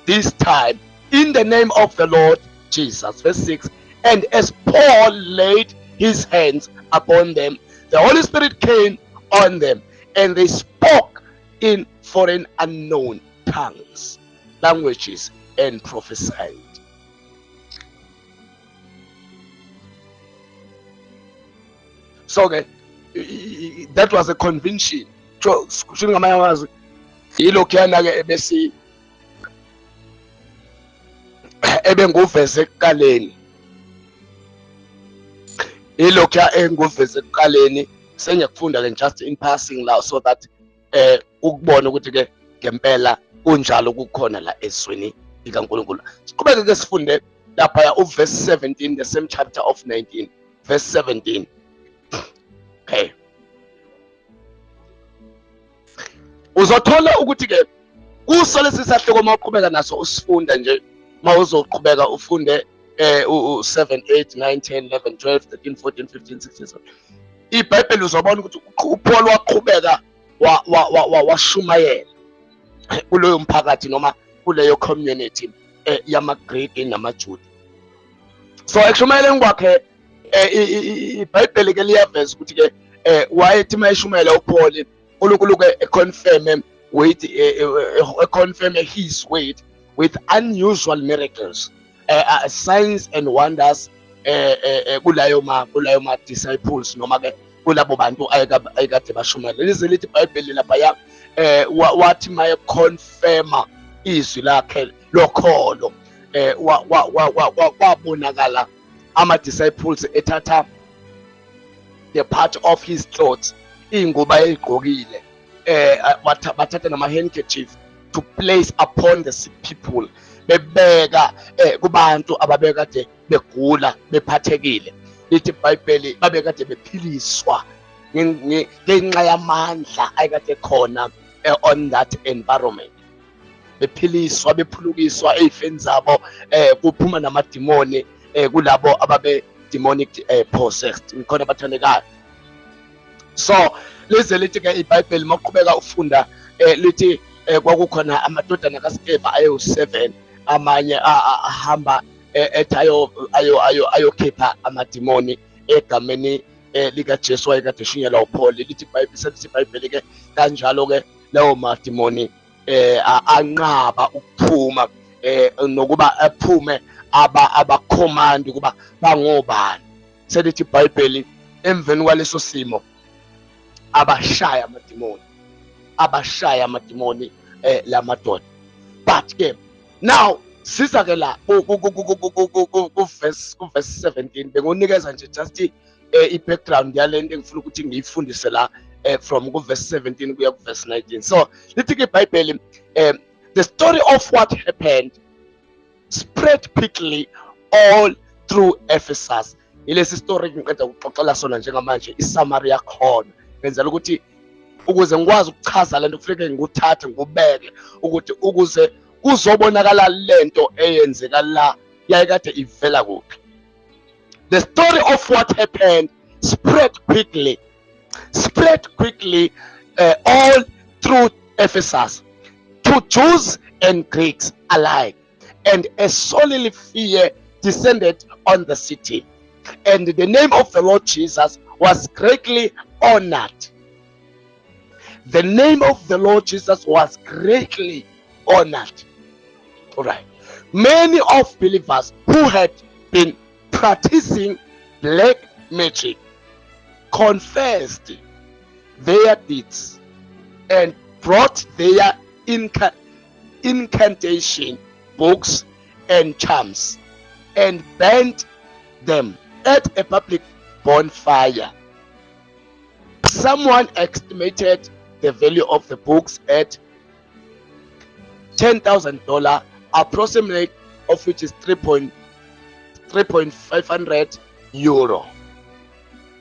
this time in the name of the Lord Jesus. Verse 6. And as Paul laid his hands upon them, the Holy Spirit came on them, and they spoke in foreign unknown tongues, languages, and prophesied. So ke that was a convention. Kusho ngamanye amazwi, yilokhuyana ke ebesi ebenguveze ekuqaleni, ilokhuya enguveze ekuqaleni. Sengiyakufunda ke just in passing la, so that ukubona ukuthi ke ngempela kunjalo, kukhona la ezwini likaNkulunkulu. Siqhubeke ke sifunde lapha uverse 17, the same chapter of 19, verse 17. Okay, uzothola ukuthi ke kuso lesi sahluko, uma uqhubeka naso usifunda nje, uma uzoqhubeka ufunde u-7, 8, 9, 10, 11, 12, 13, 14, 15, 16, 17, iBhayibheli, uzobona ukuthi uPaul waqhubeka washumayela kuloyo mphakathi noma kuleyo community yamaGreki namaJuda. So ekushumayeleni kwakhe, iBhayibheli ke liyaveza ukuthi ke wayethi mayeshumayela uPaul, uNkulunkulu ke econfirm with confirm his word with unusual miracles, signs and wonders kulayo ma disciples noma ke kulabo bantu ayekade bashumayela. Lize lithi iBhayibheli laphaya, wathi maye confirma izwi lakhe lokholo, kwabonakala ama disciples ethatha the part of his clothes, iy'ngubo ayeyigqokile, bathatha nama-handkerchief to place upon the sick people, bebeka kubantu ababekade begula bephathekile. Lithi iBhayibheli babekade bephiliswa ngenxa yamandla ayekade khona on that environment, bephiliswa, bephulukiswa ey'feni zabo, kuphuma namadimoni kulabo ababe demonic possessed. Ngikhona, abathandekayo? So lize lithi ke iBhayibheli, mawuqhubeka ufunda, lithi kwakukhona amadodana kaSkeva ayewu-7, amanye ahamba ethi ayokhipha amadimoni egameni likaJesu wayekade eshunyelwa uPaul. Lithi iBhayibheli, selithi iBhayibheli ke kanjalo ke, lawo madimoni anqaba ukuphuma, nokuba aphume aba abacommand ukuba bangobani. Selithi iBhayibheli emveni kwaleso simo abashaya amadimoni, abashaya amadimoni lamadoda. But ke now siza ke la ku verse 17. Bengunikeza nje just i-background yalento engifuna ukuthi ngiyifundise la, from ku verse 17 kuya ku verse 19. So lithi ke iBhayibheli, the story of what happened spread quickly all through Ephesus. Ilesi story ngiqeda ukuxoxela sona njengamanje, isummary yakhona, ngenzela ukuthi ukuze ngikwazi ukuchaza lento kufuneka ngikuthathe ngikubeke ukuthi ukuze kuzobonakala lento eyenzeka la yayikade ivela kuphi. The story of what happened spread quickly all through Ephesus. To to Jews and Greeks alike, and a solely fear descended on the city. And the name of the Lord Jesus was greatly honored. The name of the Lord Jesus was greatly honored. All right. Many of believers who had been practicing black magic confessed their deeds and brought their incantation books and charms and burnt them at a public bonfire. Someone estimated the value of the books at $10,000 approximately, of which is 3.3.500 euro.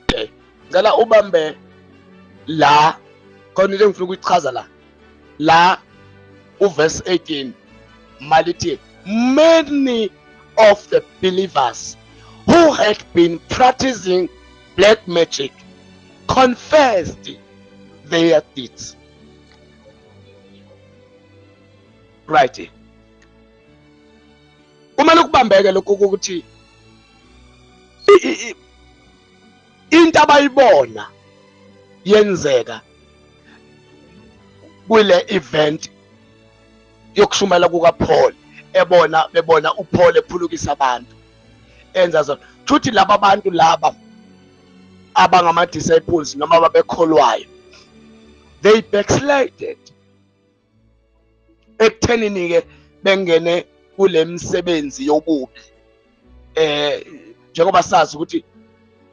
Okay. Ngicela ubambe la khona into engifuna ukuyichaza la. La uverse 18 malithi many of the believers who had been practicing black magic confessed their deeds. Right. Kumele ukubambeke lokho ukuthi into abayibona yenzeka kule event yokushumayela kukaPaul, ebona bebona uPaul ephulukisa abantu enza zona. Futhi laba bantu laba abangama disciples noma ababekholwayo, they backslided ekuthenini ke bengene kule misebenzi yobubi. Njengoba sazi ukuthi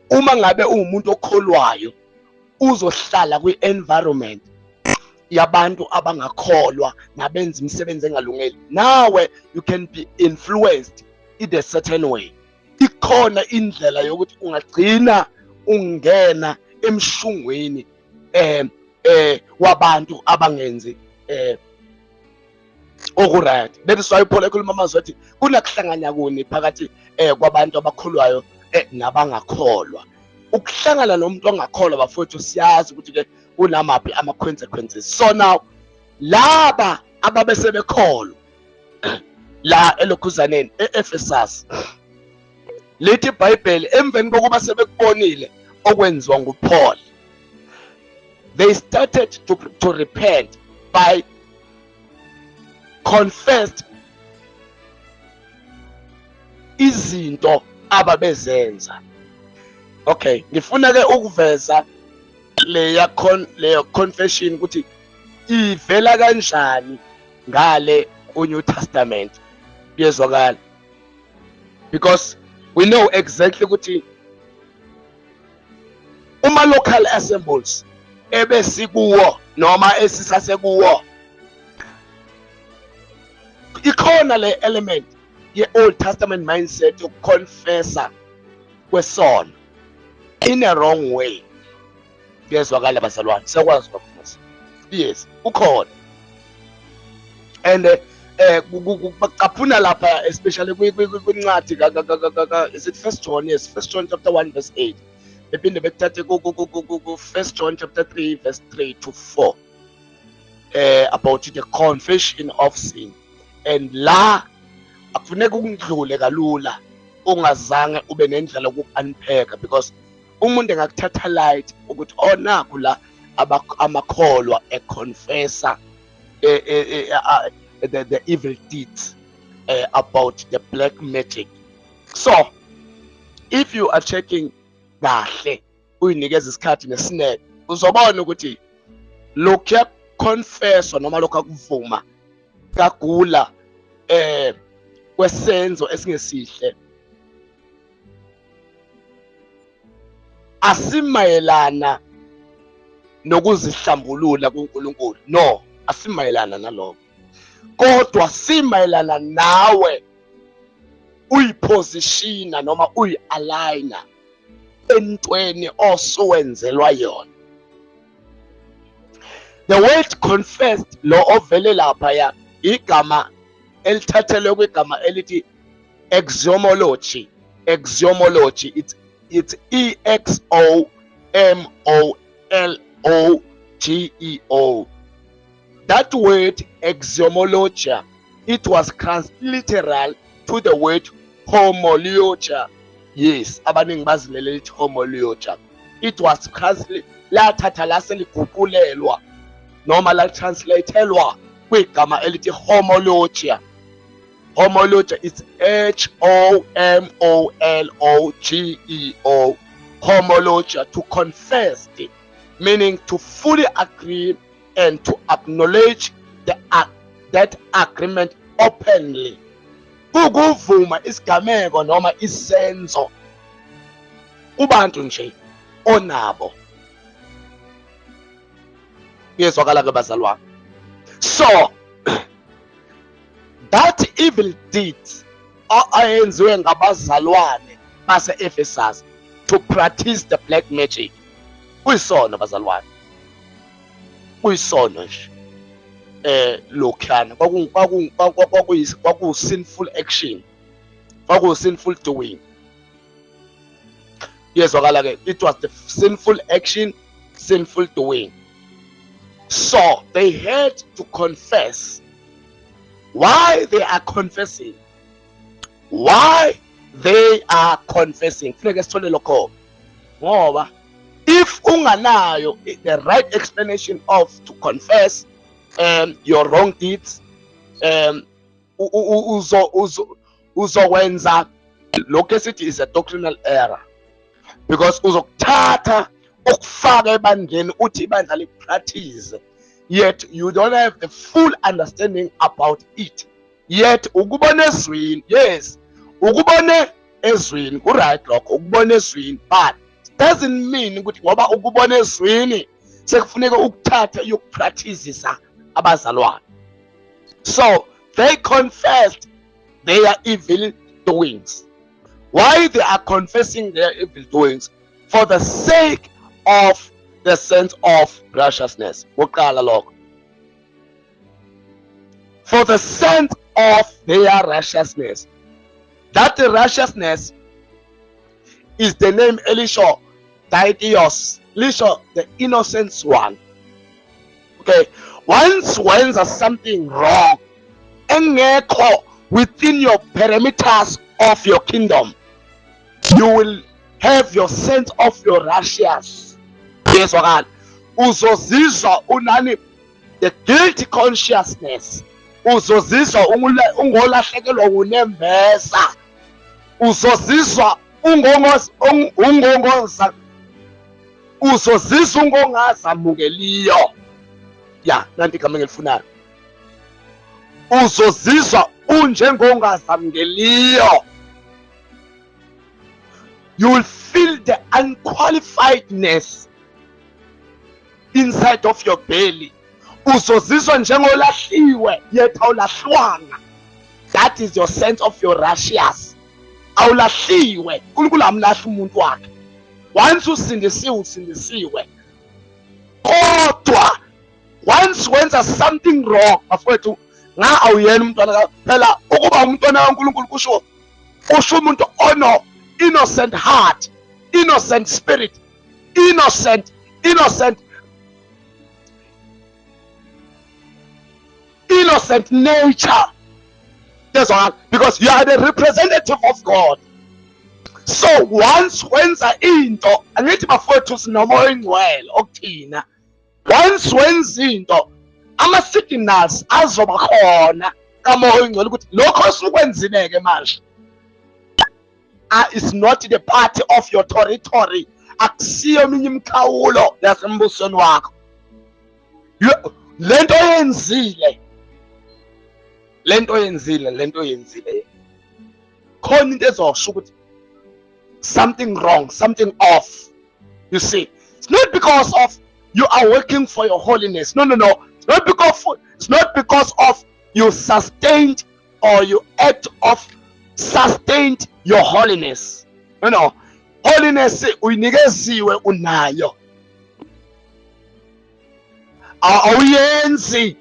uma ngabe uwumuntu okholwayo uzohlala kwi-environment yabantu abangakholwa nabenza imisebenzi engalungeli, nawe you can be influenced in a certain way. Ikhona indlela yokuthi ungagcina ungena emshungweni wabantu abangenzi okuright. That is why uPaul ekhuluma amazwi athi kunakuhlangana kuni phakathi kwabantu abakholwayo nabangakholwa. Ukuhlangana nomuntu ongakholwa, bafowethu, siyazi ukuthi ke kunamaphi ama-consequences. So now laba ababesebekholwa la elokhuzaneni e-Ephesus, lithi iBhayibheli emveni kokuba sebekubonile okwenziwa nguPaul, they started to repent by confessed izinto ababezenza. Okay, ngifuna ke ukuveza leya leyo confession ukuthi ivela kanjani ngale ku-New Testament. Kuyezwakala, because we know exactly ukuthi uma local assemblies ebesikuwo noma esisasekuwo ikhona le element ye-Old Testament mindset yokuconfessa kwesono in a wrong way. Kuyezwakala bazalwane, siyakwazi lokho. Yes, ukhona. And bacaphuna lapha especially kwincwadi is it First John? Yes, First John chapter 1 verse 8. Bephinde bekuthathe ku First John chapter 3 verse 3 to 4 about the confession of sin. And la akufuneka ukundlule kalula ungazange ube nendlela yoku-unpack, because umuntu engakuthatha light ukuthi oh nakhu la amakholwa econfessa the evil deeds about the black magic. So if you are checking kahle, uyinikeza isikhathi nesineke, uzobona ukuthi lokhu confesswa noma lokhu akuvuma kagula kwesenzo esingesihle asimayelana nokuzihlambulula kuNkulunkulu. No, asimayelana nalokho, kodwa simayelana nawe uyipositiona noma uyi-aligna entweni osuwenzelwa yona. The word confessed lo ovele lapha ya igama elithathelwe kwigama elithi axiomology. Axiomology, it's E X O M O L O G E O. That word axiomologia, it was transliteral to the word homologia. Yes, abaningi bazilele lithi homologia. It was translate, lathatha laseliguqulelwa noma latranslatelwa kwigama elithi homologia. Homologia is H-O-M-O-L-O-G-E-O. Homologia, to confess, meaning to fully agree and to acknowledge that agreement openly. Ukuvuma isigameko noma isenzo kubantu nje onabo. Kuyezwakala ke bazalwane. So that evil deed ayenziwe ngabazalwane base-Ephesus to practice the black magic, kuyisono bazalwane, kuyisono nje. Lokhuyana kwaku sinful action, kwaku sinful doing. Kuyezwakala ke, it was the sinful action, sinful doing. So they had to confess. Why they are confessing? Why they are confessing? Funeka sithole lokho. Ngoba if unganayo the right explanation of to confess your wrong deeds, uzokwenza lokho esithi is a doctrinal error, because uzokuthatha ukufaka ebandleni uthi ibandla lipractice, yet you don't have the full understanding about it. Yet ukubona ezwini, yes, ukubone ezwini, ku-right lokho, ukubona ezwini, but doesn't mean ukuthi ngoba ukubona ezwini sekufuneka ukuthatha uyokupracticisa abazalwane. So they confessed their evil doings. Why they are confessing their evil doings? For the sake of the sense of righteousness. Kuqala lokho. For the sense of their righteousness. That righteousness is the name elisho Daidios, lisho the innocent one. Okay, once wenza something wrong, engekho within your perimeters of your kingdom, you will have your sense of your righteous. Yezwakala, uzozizwa unani the guilty consciousness, uzozizwa ungolahlekelwa unembeza, uzozizwa ungongoza, uzozizwa ungongazamukeliyo. Ya, nanti igama engilifunayo. Uzozizwa unjengongazamukeliyo. You will feel the unqualifiedness inside of your belly. Uzozizwa njengolahliwe, yet awulahlwanga. That is your sense of your righteous. Awulahliwe. uNkulunkulu amlahli umuntu wakhe. Once usindisiwe, usindisiwe. Kodwa once wenza something wrong, bafowethu, nga awuyena umntwana phela. Ukuba umntwana kaNkulunkulu kusho umuntu ono innocent heart, innocent spirit, innocent nature. That's all, because you are the representative of God. So once wenza into, angithi bafowethu sinomoya oyingcwele okuthina. Once wenza into, ama signals azoba khona kamoya oyingcwele ukuthi lokho osukwenzile ke manje is not the part of your territory. Akusiyo eminye imikhawulo yasembusweni wakho. Lento yenzile, lento yenzile, lento yenzile, khona into ezosho ukuthi something wrong, something off. You see, it's not because of you are working for your holiness. No, no, no. It's not because of you sustained or you act of sustained your holiness. No, no. Holiness uyinikeziwe, unayo. Awuyenzi,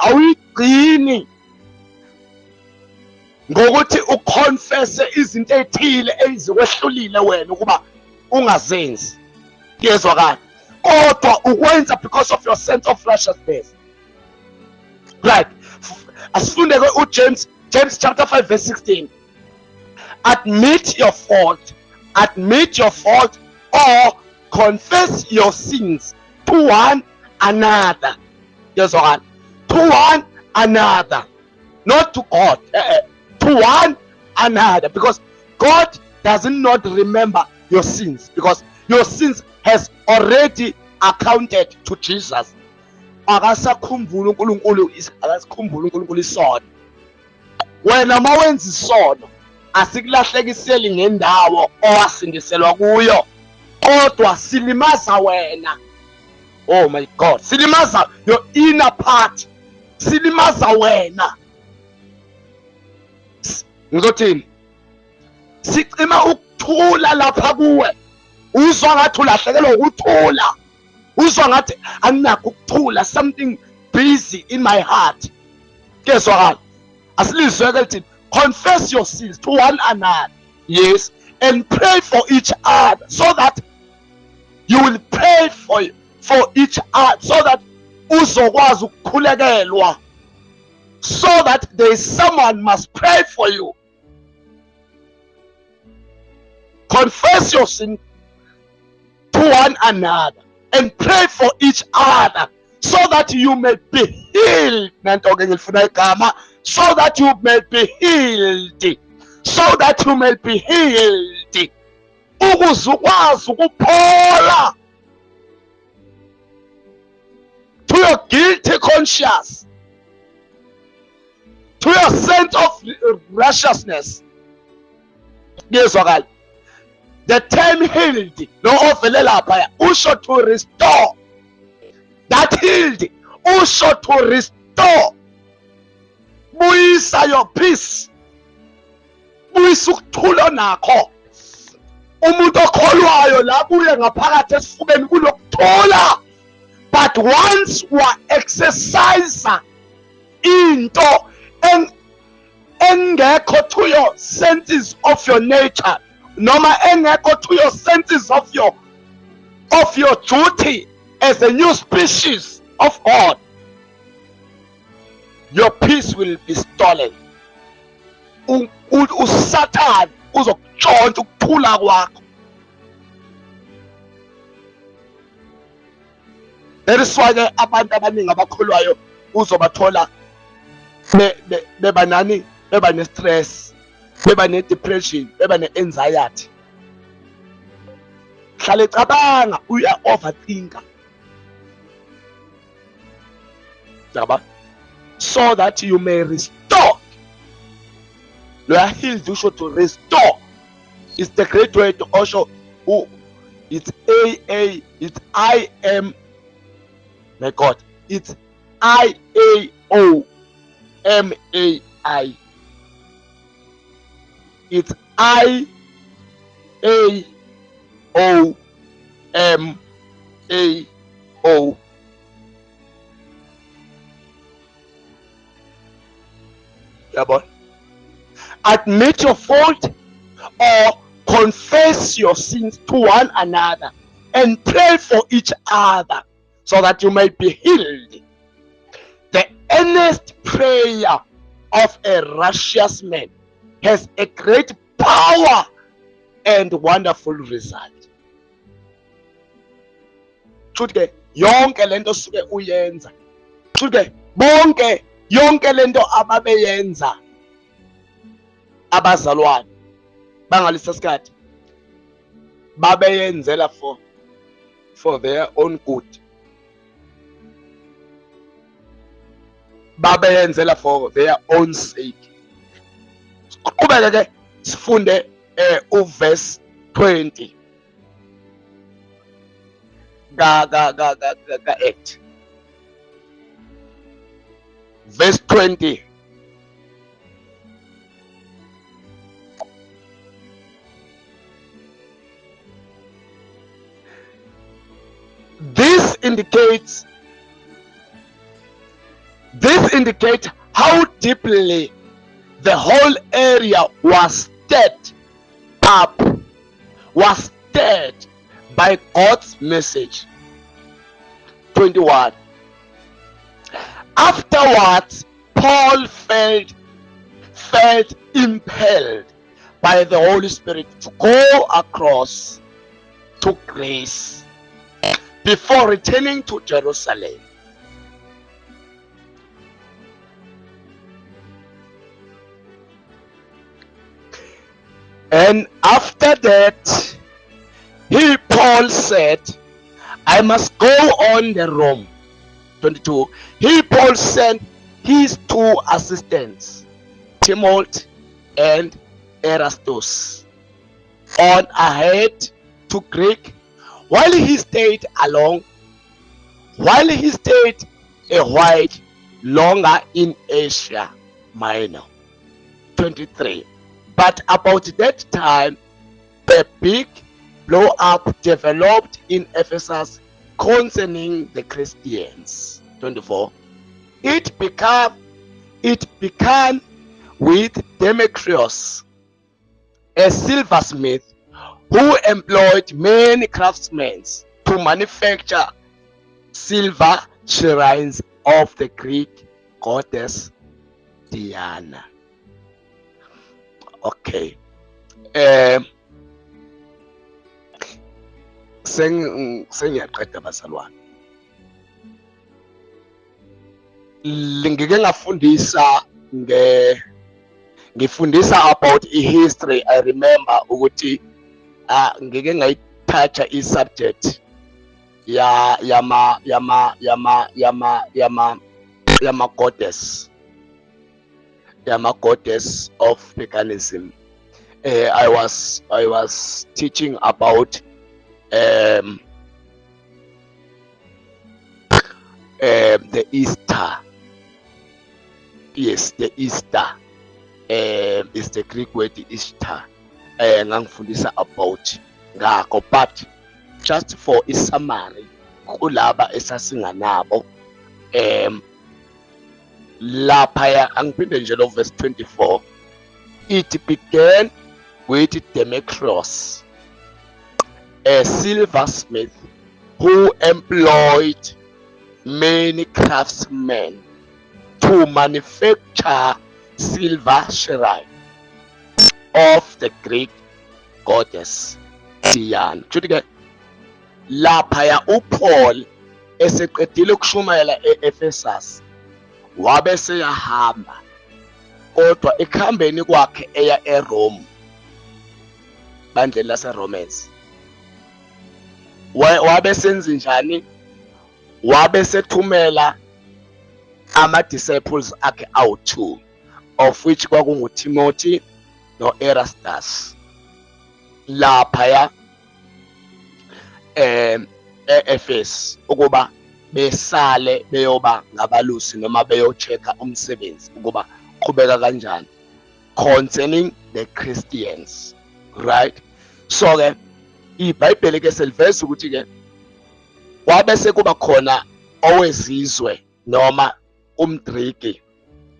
awuyigcini ngokuthi uconfesse izinto ezithile ezikwehlulile wena ukuba ungazenzi. Kuyezwakala. Kodwa ukwenza because of your sense of righteousness. Right, asifunde ke uJames, James chapter 5 verse 16. Admit your fault, admit your fault or confess your sins to one another. Yezwakala? To one another, not to God, to one another, because God does not remember your sins, because your sins has already accounted to Jesus. Akasakhumbula uNkulunkulu, akasikhumbula uNkulunkulu isono. Wena mawenza isono asikulahlekiseli ngendawo owasindiselwa kuyo, kodwa silimaza wena. Oh my God, silimaza your inner part, silimaza wena. Ngizothini? Sicima ukuthula lapha kuwe, uzwa ngathi ulahlekelwa ukuthula, uzwa ngathi anginakho ukuthula, something busy in my heart. Kezwakala? Asilizwe ke lithi confess your sins to one another, yes, and pray for each other, so that you will pray for each other, so that uzokwazi ukukhulekelwa, so that there is someone must pray for you. Confess your sin to one another and pray for each other, so that you may be healed. Nanto ke ngilifuna igama, so that you may be healed, so that you may be healed, ukuze ukwazi ukuphola to your guilty conscience, to your sense of righteousness. Kuyezwakala? The term healed lo ovele lapha usho to restore. That healed usho to restore, buyisa your peace, buyisa ukuthula nakho. Umuntu okholwayo la kuye ngaphakathi esifubeni kunokuthula, but once wa exercise into engekho to your senses of your nature, noma engekho to your senses of your duty as a new species of God, your peace will be stolen. uSathane uzokutshontsha ukuthula kwakho. That is why ke abantu abaningi abakholwayo uzobathola beba nani, beba ne-stress, beba ne-depression, beba ne-anxiety. Hlale cabanga, uya overthinker. Yaba? So that you may restore. Loya healed usho to restore. It's the great way to also, it's A A, it's I M, my God, it's I A O M A I. It's I A O M A O. Yabona? Admit your fault or confess your sins to one another and pray for each other so that you may be healed. The earnest prayer of a righteous man has a great power and wonderful result. Kusho ke yonke lento suke uyenza, kusho ke bonke yonke lento ababeyenza abazalwane bangalisa sikhathi babeyenzela for their own good, babeyenzela for their own sake. Siqhubeke ke sifunde uverse 20 ka Act. Verse 20. This indicates how deeply the whole area was stirred up, was stirred by God's message. 21. Afterwards, Paul felt impelled by the Holy Spirit to go across to Greece before returning to Jerusalem. And after that, he, Paul, said, I must go on the Rome. 22. He, Paul, sent his two assistants, Timothy and Erastus, on ahead to Greek, while he stayed along, while he stayed a while longer in Asia Minor. 23. But about that time, a big blow up developed in Ephesus concerning the Christians. 24. It began with Demetrius, a silversmith who employed many craftsmen to manufacture silver shrines of the Greek goddess Diana. Okay. Sengiyaqeda bazalwane. Ngike ngafundisa nge ngifundisa about i-history. I remember ukuthi ngike ngayithatha i-subject ya yama yama yama yama yama yama goddess, yama goddess of paganism. I was teaching about the Easter. Yes, the Easter is the Greek word Easter. Ngangifundisa about ngakho, but just for i-summary kulaba esasinganabo laphaya, angiphinde nje lo verse 24. It began with Demetrius, a silversmith who employed many craftsmen to manufacture silver shrine of the Greek goddess Diana. Kusho ke laphaya uPaul eseqedile ukushumayela e-Ephesus, wabe seyahamba, kodwa ekuhambeni kwakhe eya eRome, bandleni laseRomans, wabe senze njani? Wabe sethumela ama-disciples akhe awu-two, of which kwakunguTimothy no-Erastus, laphaya e-Efesu ukuba besale beyoba ngabalusi noma beyo-check-a umsebenzi ukuba qhubeka kanjani concerning the Christians, right? So ke iBhayibheli ke seliveza ukuthi ke kwabe sekuba khona owezizwe noma umGriki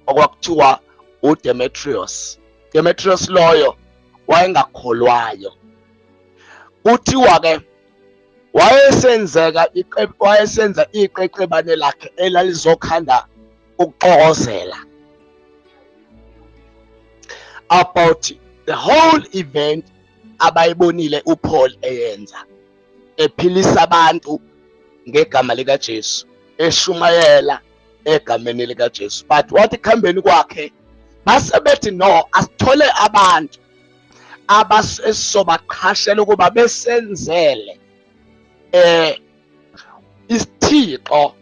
okwakuthiwa uDemetrius. Demetrius loyo wayengakholwayo. Kuthiwa ke wayesenzeka wayesenza iqeqebane lakhe elalizokhanda ukuxokozela about the whole event abayibonile uPaul eyenza, ephilisa abantu ngegama likaJesu, eshumayela egameni likaJesu. But wathi kuhambeni kwakhe base bethi, no, asithole abantu abasobaqhashela ukuba besenzele isithixo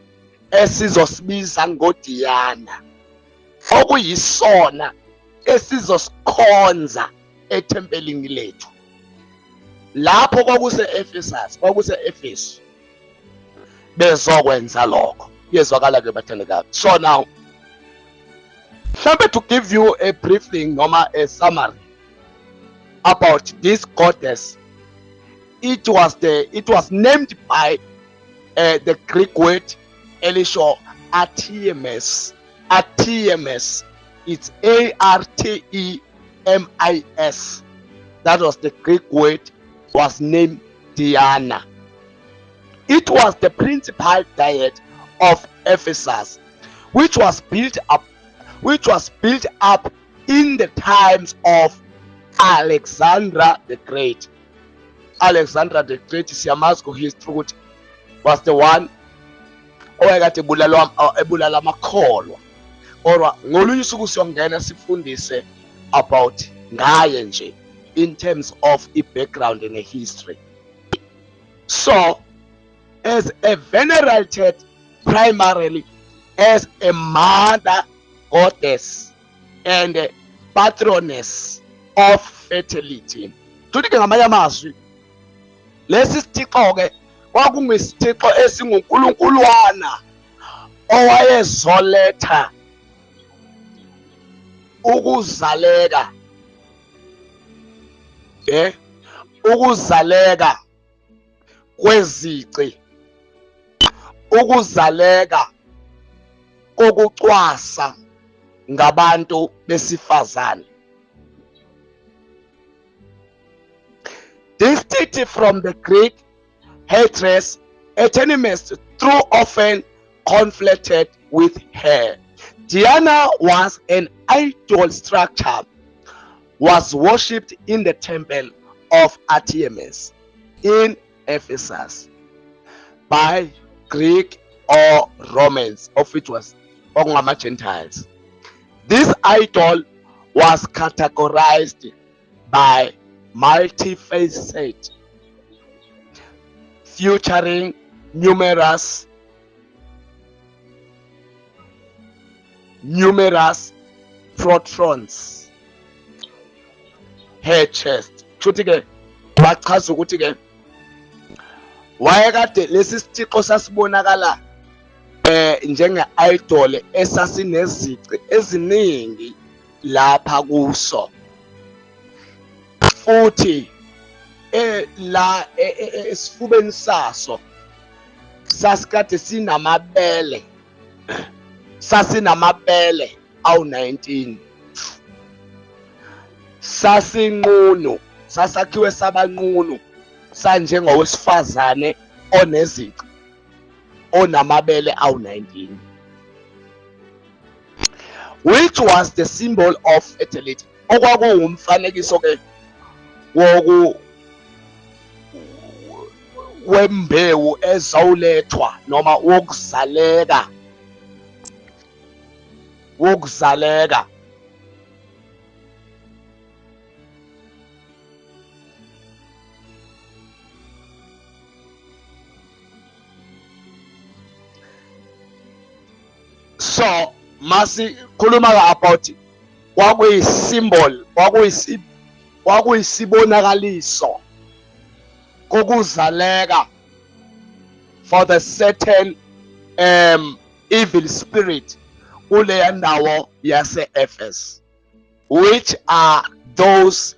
esizosibiza ngoDiana, okuyisona esizosikhonza ethempelini lethu. Lapho kwakuse-Ephesus, kwakuse-Efesu bezokwenza lokho. Kuyezwakala ke bathandekayo? So now mhlambe to give you a briefing noma a summary about this goddess, it was named by the Greek word elisho Artemis. Artemis, it's A R T E M I S. That was the Greek word, was named Diana. It was the principal diet of Ephesus, which was built up which was built up in the times of Alexander the Great. Alexander the Great siyamazi ku-history ukuthi was the one owayekade ebulalwa ebulala amakholwa. Kodwa ngolunye usuku siyongena sifundise about ngaye nje in terms of i-background ne-history. So as a venerated primarily as a mother goddess and a patroness of fertility. Futhi ke ngamanye amazwi lesi sithixo ke kwakungesithixo esinguNkulunkulwana owayezoletha ukuzaleka ukuzaleka kwezici, ukuzaleka kokucwasa ngabantu besifazane. Distinct from the Greek hatred, Artemis through often conflicted with her. Diana was an idol structure, was worshipped in the temple of Artemis in Ephesus by Greek or Romans, of which was Gentiles. This idol was categorized by multifaceted, featuring numerous protrusions her chest. Kushuthi ke bachaza ukuthi ke wayekade lesi sithixo sasibonakala njenge idol esasinezici eziningi lapha kuso, futhi la esifubeni saso sasikade sinamabele, sasinamabele awu-19, sasinqunu, sasakhiwe sabanqunu, sanjengowesifazane onezici onamabele awu-19, which was the symbol of fertility, okwakuwumfanekiso ke woku wembewu ezawulethwa noma wokuzaleka, wokuzaleka. So masikhuluma about kwakuyisymbol, kwakuyisibonakaliso kokuzaleka for the certain evil spirit kuleya ndawo yase Ephesus, which are those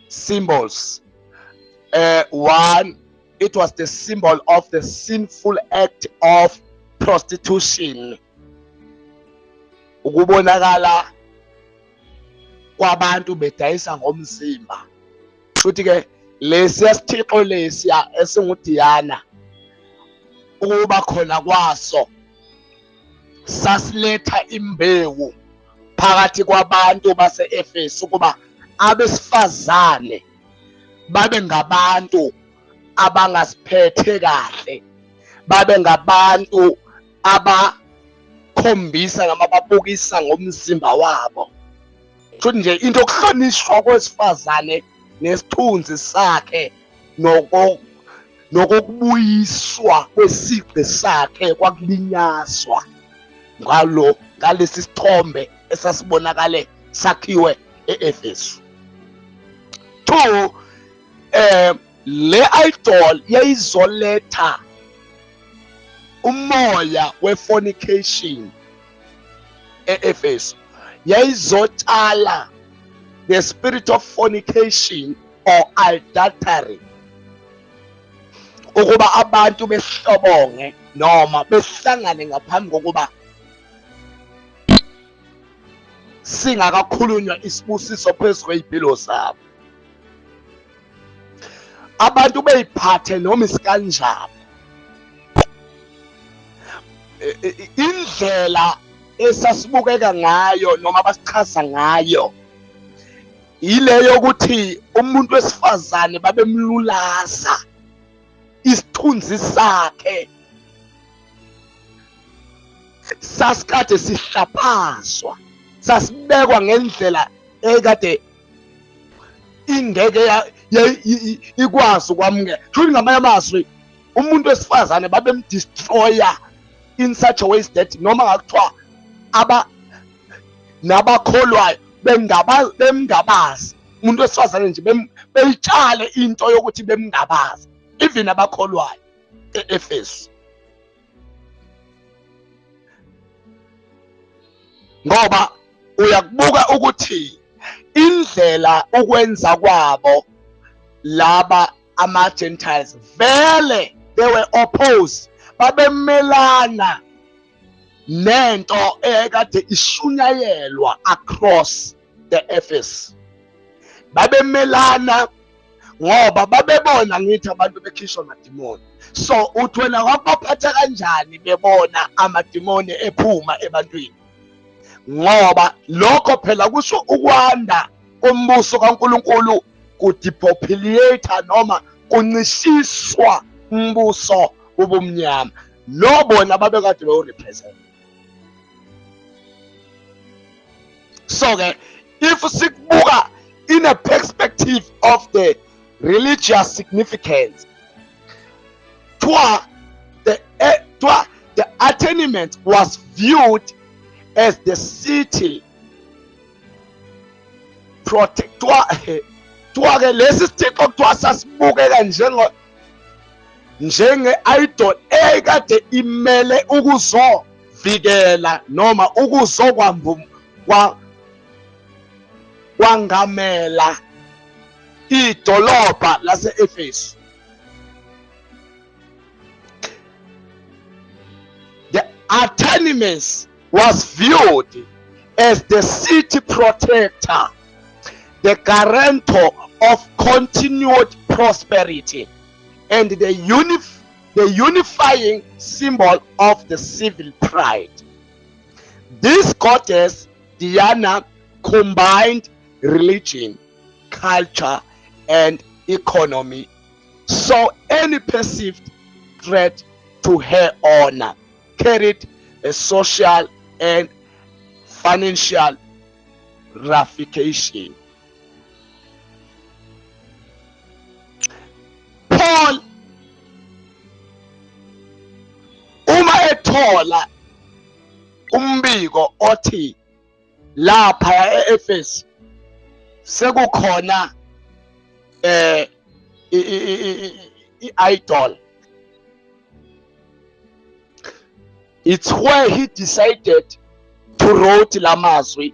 symbols. One, it was the symbol of the sinful act of prostitution, ukubonakala kwabantu bedayisa ngomzimba. Futhi ke lesiya sithixo lesiya esinguDiana, ukuba khona kwaso sasiletha imbewu phakathi kwabantu base-Efesu ukuba abesifazane babe ngabantu abangasiphethe kahle, babe ngabantu abakhombisa noma babukisa ngomzimba wabo. Futhi nje into yokuhlonishwa kwesifazane nesithunzi sakhe nokubuyiswa kwesigqi sakhe kwakulinyazwa ngalo ngalesi sithombe esasibonakale sakhiwe e-Efesu. 2, le idol yayizoletha umoya we-fornication e-Efesu, yayizotshala the spirit of fornication or adultery, ukuba abantu behlobonge noma behlangane ngaphambi kokuba singakakhulunywa isibusiso phezu kwey'mpilo zabo. Abantu beyiphathe noma isikanjani. Indlela esasibukeka ngayo noma basichaza ngayo ile yokuthi umuntu wesifazane babemlulaza isithunzi sakhe sasikade sihlaphazwa, sasibekwa ngendlela ekade ingeke ikwazi ukwamukela. Shuthi ngamanye amazwi umuntu wesifazane babemdestroya in such a way that noma ngakuthiwa aba nabakholwayo bemngabazi umuntu wesifazane nje beyitshale into yokuthi bemngabazi even abakholwayo e-Efesu, ngoba uyakubuka ukuthi indlela ukwenza kwabo laba ama-Gentiles vele they were opposed, babemelana nento eyayikade ishunyayelwa across the Ephesus. Babemelana ngoba babebona ngithi abantu bekhishwa amadimoni. So uthi wena kwakubaphatha kanjani bebona amadimoni ephuma ebantwini? Ngoba lokho phela kusho ukwanda kombuso kaNkulunkulu kudepopulate noma kuncishiswa umbuso wobumnyama lo bona babekade bewurepresent. So ke if sikubuka in a perspective of the religious significance, the attainment was viewed as the city protector. Ke lesi sithixo kuthiwa sasibukeka njenge-idol eyayikade imele ukuzovikela noma kwangamela idolobha lase-Efesu. The Artemis was viewed as the city protector, the guarantor of continued prosperity, and the unifying symbol of the civil pride. This goddess, Diana, combined religion, culture, and economy, so any perceived threat to her honor carried a social and financial ramification. Paul uma ethola umbiko othi lapha e-Efesu sekukhona i-idol, it's where he decided to wrote lamazwi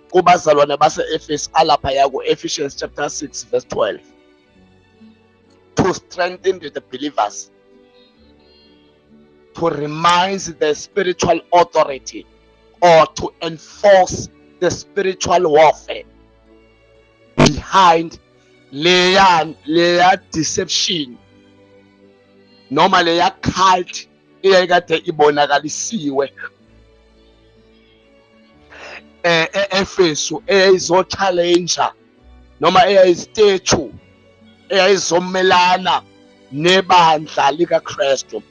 kubazalwane base-Efesu alapha yaku Ephesians chapter 6 verse 12 to strengthen the believers, to remind the spiritual authority or to enforce the spiritual warfare behind leya deception noma leya cult eyayikade ibonakalisiwe e-Efesu eyayizo-challenge noma eyayistatue eyayizomelana nebandla likaKristu.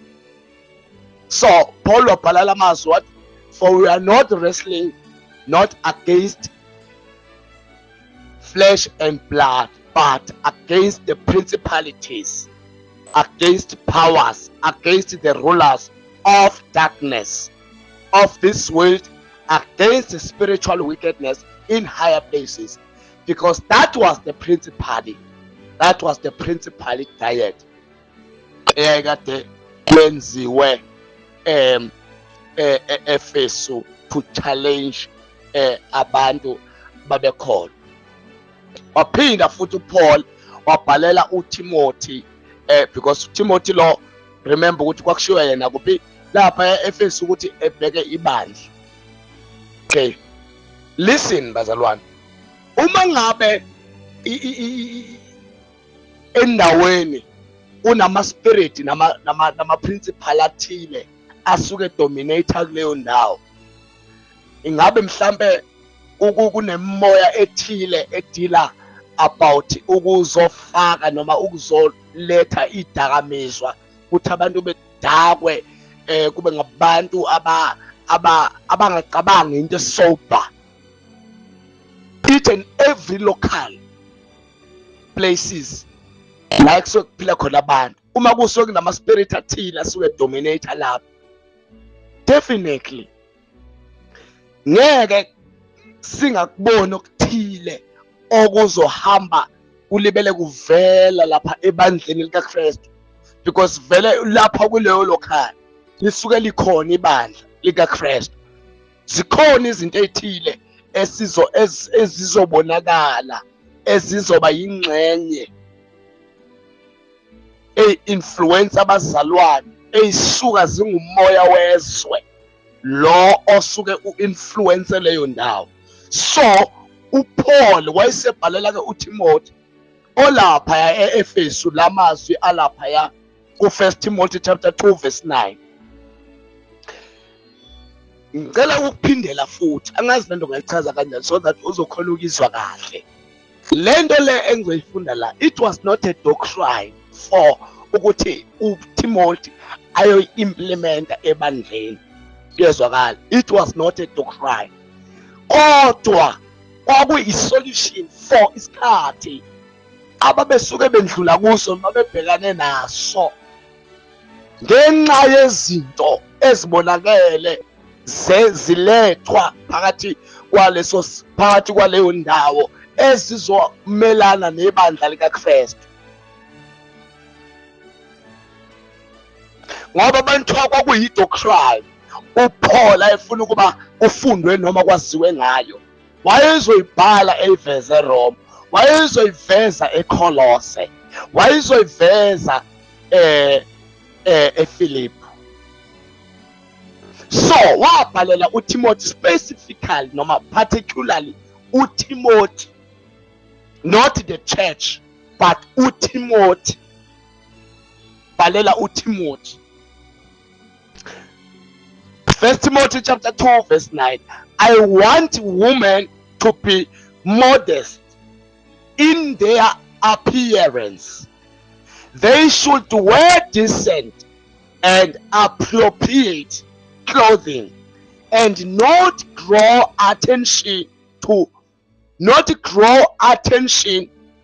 So Paul wabhala lamazwi wathi, for we are not wrestling not against flesh and blood, but against the principalities, against powers, against the rulers of darkness of this world, against the spiritual wickedness in higher places. Because that was the principality, that was the principal diet eyayikade kwenziwe e-Efesu to challenge abantu babekhona. Waphinda futhi uPaul wabhalela uTimothy, because uTimothy lo, remember ukuthi kwakushiwo yena kuphi lapha e-Efesu ukuthi ebheke ibandla. Okay, listen bazalwane, uma ngabe Endaweni kunama spirit nama principal athile asuke dominate kuleyo ndawo. Ingabe mhlambe kunemimoya ethile edila about ukuzofaka noma ukuzoletha idakamizwa ukuthi abantu bedakwe, kube ngabantu abangacabangi into sober. Each and every local places la kusuke kuphila khona abantu, uma kusuke kunama spirit athile asuke dominate lapho, definitely ngeke singakuboni okuthile okuzohamba kulibele kuvela lapha ebandleni likaKristu, because vele lapha kuleyo local lisuke likhona ibandla likaKristu. Zikhona izinto ezithile ezizobonakala ezizoba yingxenye eyi-influence abazalwane, eyisuka zingumoya wezwe lo osuke u-influence leyo ndawo. So uPaul wayesebhalela ke uTimothy olapha e-Efesu lamazwi alapha ku-1 Timothy chapter 2 verse 9. Ngicela ukuphindela futhi, angazi lento ngayichaza kanjani so that uzokhona ukizwa kahle lento le engizoyifunda la. It was not a doctrine for ukuthi uTimothy ayoyi-implementa ebandleni, kuyezwakala. It was not a doctrine, kodwa kwakuyi-solution for isikhathi ababesuke bendlula kuso noma bebhekane naso ngenxa yezinto ezibonakele zilethwa phakathi kwaleso, phakathi kwaleyo ndawo ezizomelana nebandla likaKristu. Ngoba abantu kwakuyi-doctrine uPaul ayefuna ukuba kufundwe noma kwaziwe ngayo, wayezoyibhala eyiveze eRome, wayezoyiveza eKolose, wayezoyiveza ePhilippi. So wabhalela uTimothy specifically noma particularly uTimothy, not the church but uTimothy. Bhalela uTimothy, First Timothy chapter 2 verse 9. I want women to be modest in their appearance. They should wear decent and appropriate clothing and not draw attention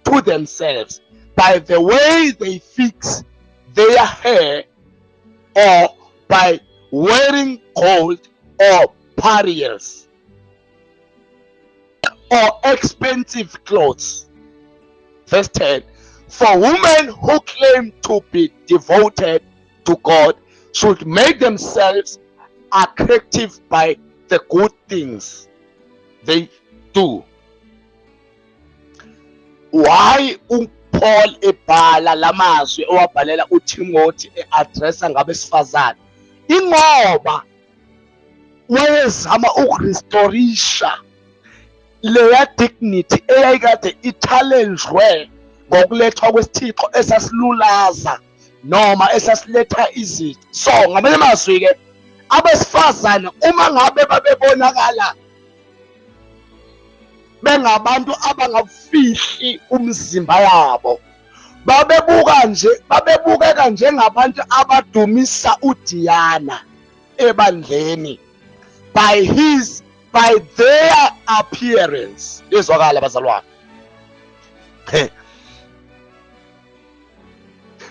to themselves by the way they fix their hair or by wearing gold or pearls or expensive clothes. Verse 10. For women who claim to be devoted to God should make themselves attractive by the good things they do. Why uPaul ebhala lamazwi owabhalela uTimothy e-addressa ngabesifazane? Ingoba wayezama ukurestorisha leya dignity eyayikade i-challengwe ngokulethwa kwesithixo esasilulaza noma esasiletha izinto. So ngamanye amazwi ke, abesifazane uma ngabe babebonakala bengabantu abangafihli umzimba yabo, babebuka nje, babebukeka njengabantu abadumisa uDiana ebandleni by their appearance. Izwakala, bazalwane?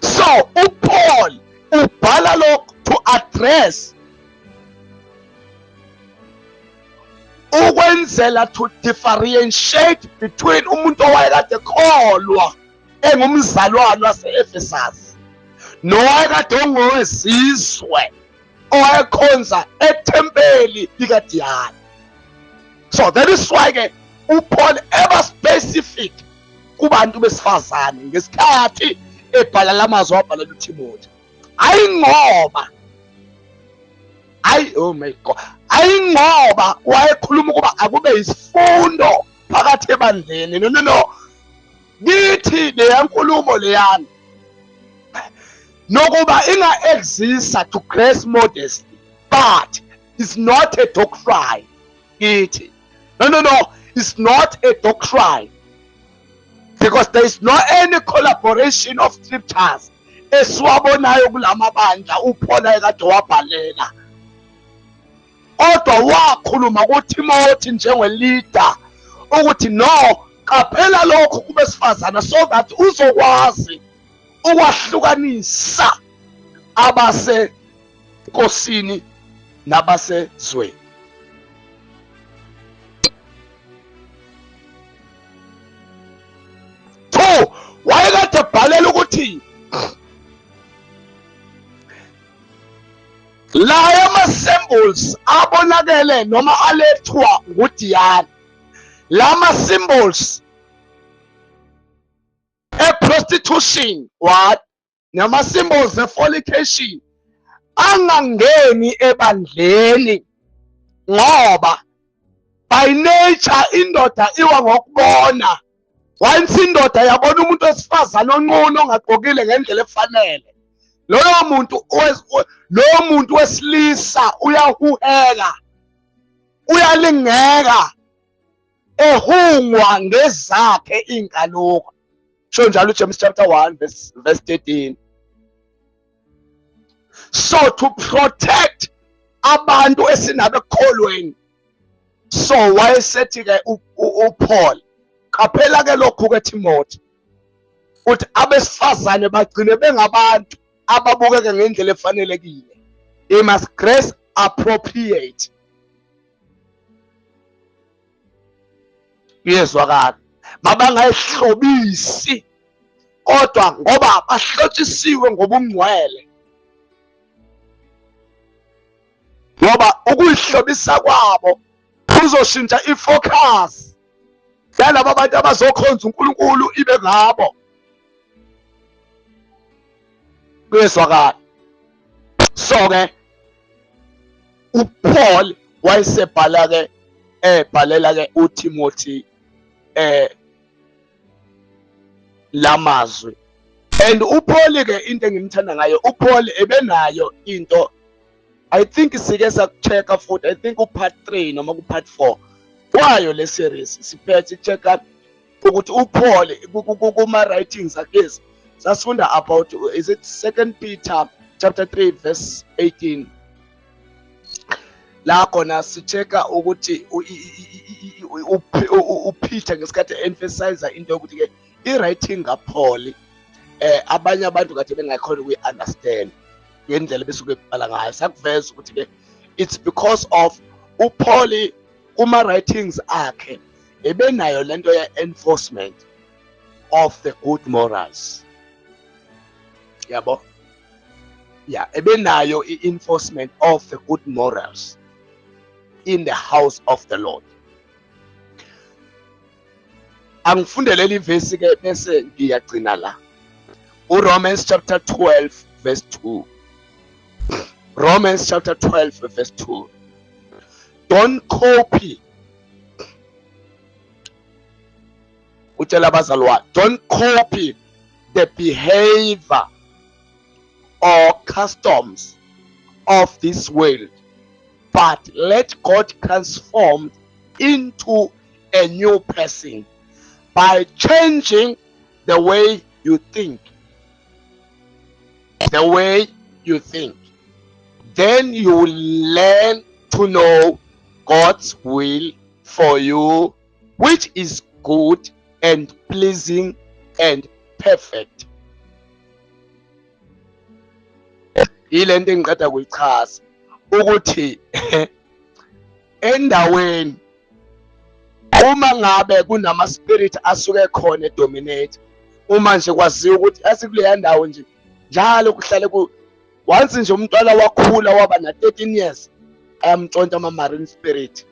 So uPaul ubhala lokhu to address, ukwenzela to differentiate between umuntu owayekade kholwa engumzalwane wase-Ephesus nowayekade ongowezizwe owayekhonza ethempeli likaDiyana. So that is why ke uPaul eba specific kubantu besifazane ngesikhathi ebhala lamazwi wabhalela uTimothy. Hayi ngoba, hayi, oh my God, hayi ngoba wayekhuluma ukuba akube isifundo phakathi ebandleni. No, no, no, kithi. Kithi leya nkulumo leyana nokuba inga-exista to grace modesty, but it's not a doctrine kithi. No, no, no, it's not a doctrine, because there is no any collaboration of scriptures esiwabonayo kulamabandla uPaul ekade wabhalela. Kodwa wakhuluma kuTimothy njenge-leader ukuthi no, qaphela lokhu kubesifazana so that uzokwazi ukwahlukanisa abasenkosini nabasezweni. Two, wayekade ebhalela ukuthi la ama-symbols abonakele noma alethwa nguDiyana, lama symbols e-prostitution, what, nama symbols e-fornication angangeni ebandleni, ngoba by nature indoda iwa ngokubona. Once indoda yabona umuntu wesifazane onqunu ongagqokile ngendlela efanele, loyo muntu wesilisa uyahuheka, uyalingeka, ehungwa ngezakhe inkanuko. Sho njalo uJames chapter 1 verse 13. So to protect abantu esinabo ekukholweni, so wayesethi ke uPaul, qaphela ke lokhu ke Timothy, uthi abesifazane bagcine bengabantu ababukeke ngendlela efanelekile. They must dress appropriate. Kuyezwakala, mabangayihlobisi, kodwa ngoba bahlotshisiwe ngobungcwele, ngoba ukuyihlobisa kwabo kuzoshintsha i-focus yalaba bantu abazokhonza uNkulunkulu ibe ngabo. Kuyezwakala. So ke uPaul wayesebhala ke, ebhalela ke uTimothy lamazwi. And uPaul ke, into engimthanda ngayo uPaul, ebenayo into, I think sike saku-check-a futhi, I think u-part 3 noma ku-part 4 kwayo le series siphethe check-a ukuthi uPaul kuma writings akhe sasifunda about, is it Second Peter chapter 3 verse 18, la khona si-check-a ukuthi uPeter ngesikhathi emphasize into yokuthi ke i-writing kaPaul abanye abantu kade bengakhona ukuyi-understand ngendlela besuke bebhala ngayo. Sakuveza ukuthi ke it's because of uPaul kuma writings akhe ebenayo lento ye-enforcement of the good morals, yabo, ya, ebenayo i-enforcement of the good morals in the house of the Lord. Angifundelele ivesi ke bese ngiyagcina la, uRomans chapter 12 verse 2. Romans chapter 12 verse 2. Don't copy, utshela abazalwane, don't copy the behavior or customs of this world, but let God transform into a new person by changing the way you think. The way you think, then you will learn to know God's will for you, which is good and pleasing and perfect. Ile nto engiqeda kuyichaza ukuthi endaweni uma ngabe kunama spirit asuke khona e-dominate, uma nje kwaziwa ukuthi asikuleya ndawo nje njalo kuhlale ku once nje umntwana wakhula waba na 13 years, ayamntshontsha ama marine spirit,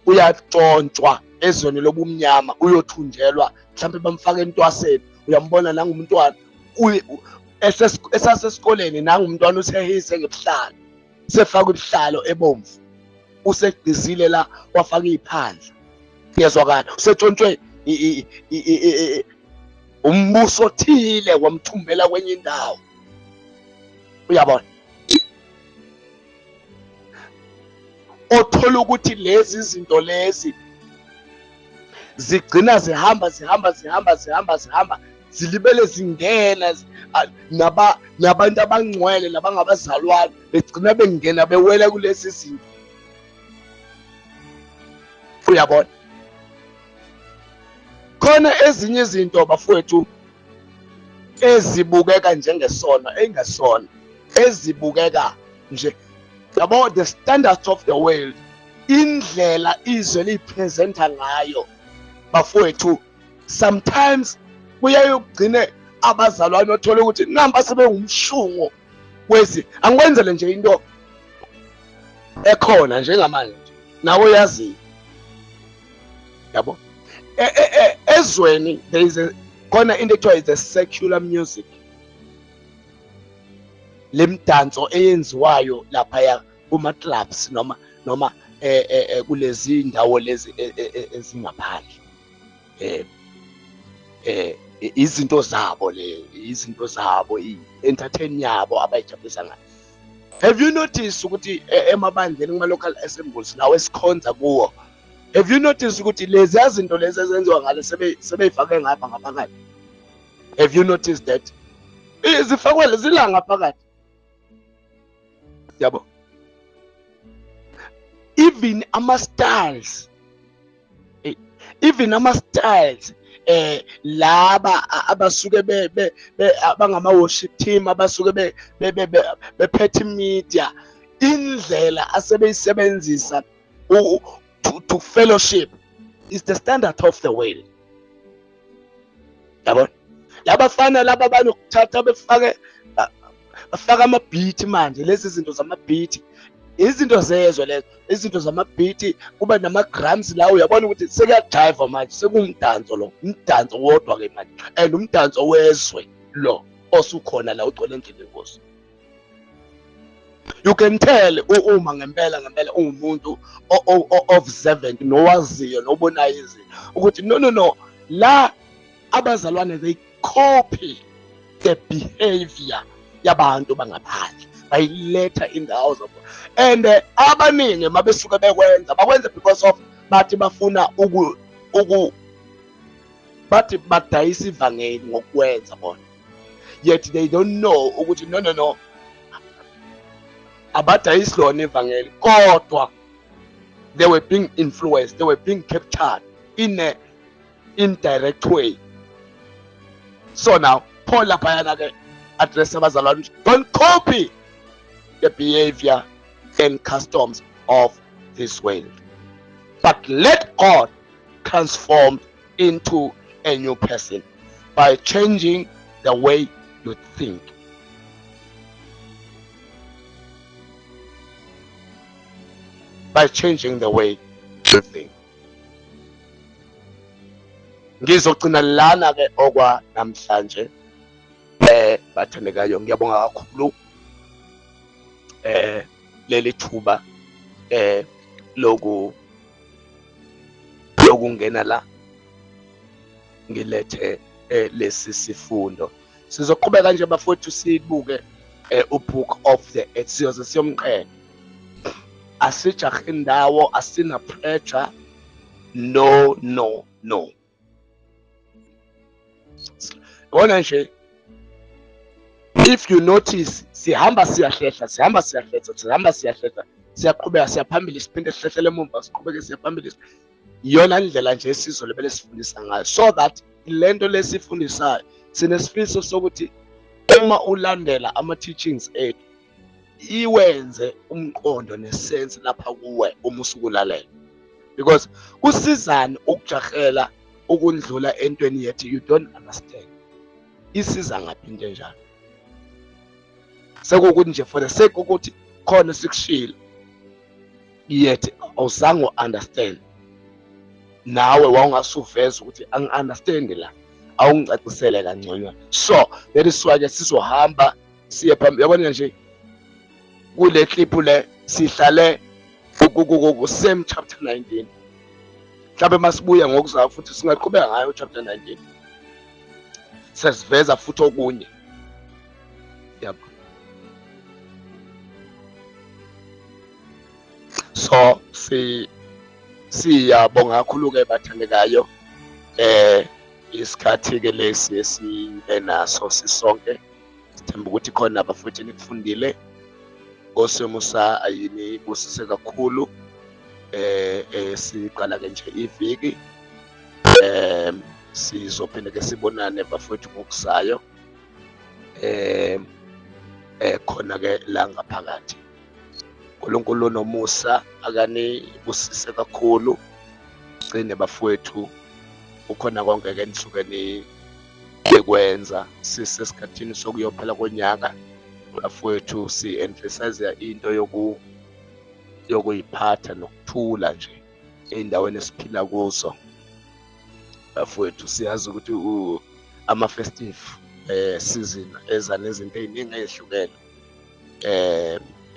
uyatshontshwa ezweni lobumnyama, uyothunjelwa, mhlawumbe bamfaka entwaseni. Uyambona nangumntwana esasesikoleni, nangumntwana usehise ngebuhlalo, sefaka ibuhlalo ebomvu, usegqizile la, wafaka iphandla. Kuyezwakala, usetshontshwe Umbuso othile wamthumbela kwenye indawo, uyabona, othola ukuthi lezi zinto lezi zigcina zihamba zihamba zihamba zihamba zihamba zilibele zingena nabantu abangcwele nabangabazalwane begcina bengena bewela kulezi zinto, uyabona. Khona ezinye izinto, bafowethu, ezibukeka njengesono engesona, ezibukeka nje, yabo, the standards of the world, indlela izwe liyipresenta ngayo, bafowethu, sometimes kuyaye kugcine abazalwane othole ukuthi nampa sebengumshungo kwezi. Angikwenzele nje into ekhona njengamanje nawe uyaziyo, yabo. Ezweni there is a khona into ekuthiwa is a secular music, lemdanso eyenziwayo laphaya kuma clubs noma kulezi ndawo lezi ezingaphandle, izinto zabo le, izinto zabo, i-entertain yabo abayijabulisa ngayo. Have you noticed ukuthi emabandleni, kuma local assemblies lawo esikhonza kuwo, have you noticed ukuthi lezi zinto lezi ezenziwa ngale sebeyifake ngapha ngaphakathi? Have you noticed that zifakwe zila ngaphakathi, yabo? Even ama styles, even ama styles, laba abasuke be abangama worship team abasuke be bephethe media, indlela asebeyisebenzisa to fellowship is the standard of the world, yabo. Labafana laba banokuthatha befake bafaka ama beat manje, lezi zinto zama beat, izinto zezwe lezo, izinto zama-beat, kuba nama-grams la, uyabona ukuthi sekuyajiva manje, sekuwumdanso lo, umdanso wodwa-ke manje, and umdanso wezwe lo osukhona la ugcwele endlini yenkosi. You can tell uma ngempela ngempela ungumuntu observant nowaziyo nobonayo izinto ukuthi no, no, no, la abazalwane they copy the behavior yabantu bangaphandle, bayiletha indawo zabo. And abaningi mabesuke bekwenza, bakwenza because of bathi bafuna uku bathi badayisa ivangeli ngokwenza bona, yet they don't know ukuthi no, no, no, abadayisi lona ivangeli, kodwa they were being influenced, they were being captured in a indirect way. So now Paul laphayana ke address abazalwane, don't copy the behavior and customs of this world, but let God transform into a new person by changing the way you think. By changing the way you think. Ngizogcina lana ke okwa namhlanje, bathandekayo. Ngiyabonga kakhulu leli thuba loku lokungena la ngilethe lesi sifundo. Sizoqhubeka nje, bafowethu, sibuke uBook of the Acts, siyoze siyomqeda. Asijahe indawo, asina pressure, no, no, no. Yabona nje, if you notice, sihamba siyahlehla, sihamba siyahlehla, sihamba siyahlehla, siyaqhubeka siyaphambili, siphinde sihlehlele emumva, siqhubeke siyaphambili. Iyona ndlela nje esizolibele sifundisa ngayo, so that lento lesifundisayo sinesifiso sokuthi uma ulandela ama-teachings ethu iwenze umqondo nesense lapha kuwe uma usukulalela, because kusizani ukujahela ukundlula entweni yethu you don't understand? Isiza ngaphi into enjalo? Sekukuthi nje for the sake ukuthi khona sikushilo, yet awuzange u-understand, nawe wawungasuveza ukuthi angi-understand la, awungicacisele kangconywana. So that is why ke sizohamba siye phambili. Yabona nje kule clip le sihlale ku same chapter 19. Mhlawumbe masibuya ngokuzayo futhi singaqhubeka ngayo chapter 19, sesiveza futhi okunye, yabo. So siyabonga kakhulu-ke bathandekayo, isikhathi-ke lesi esibe naso sisonke. Sithemba ukuthi khona bafowethu nikufundile. Nkosi yomusa ayinibusise kakhulu. Siqala ke nje iviki, sizophinde ke sibonane bafowethu ngokuzayo, khona ke la ngaphakathi. uNkulunkulu nomusa akanibusise kakhulu. Gcine bafowethu, kukhona konke ke nisuke nikwenza. Sisesikhathini sokuyophela konyaka bafowethu, si-emphasize into yokuyiphatha nokuthula nje ey'ndaweni esiphila kuzo bafowethu. Siyazi ukuthi ama-festive season eza nezinto ey'ningi ey'hlukene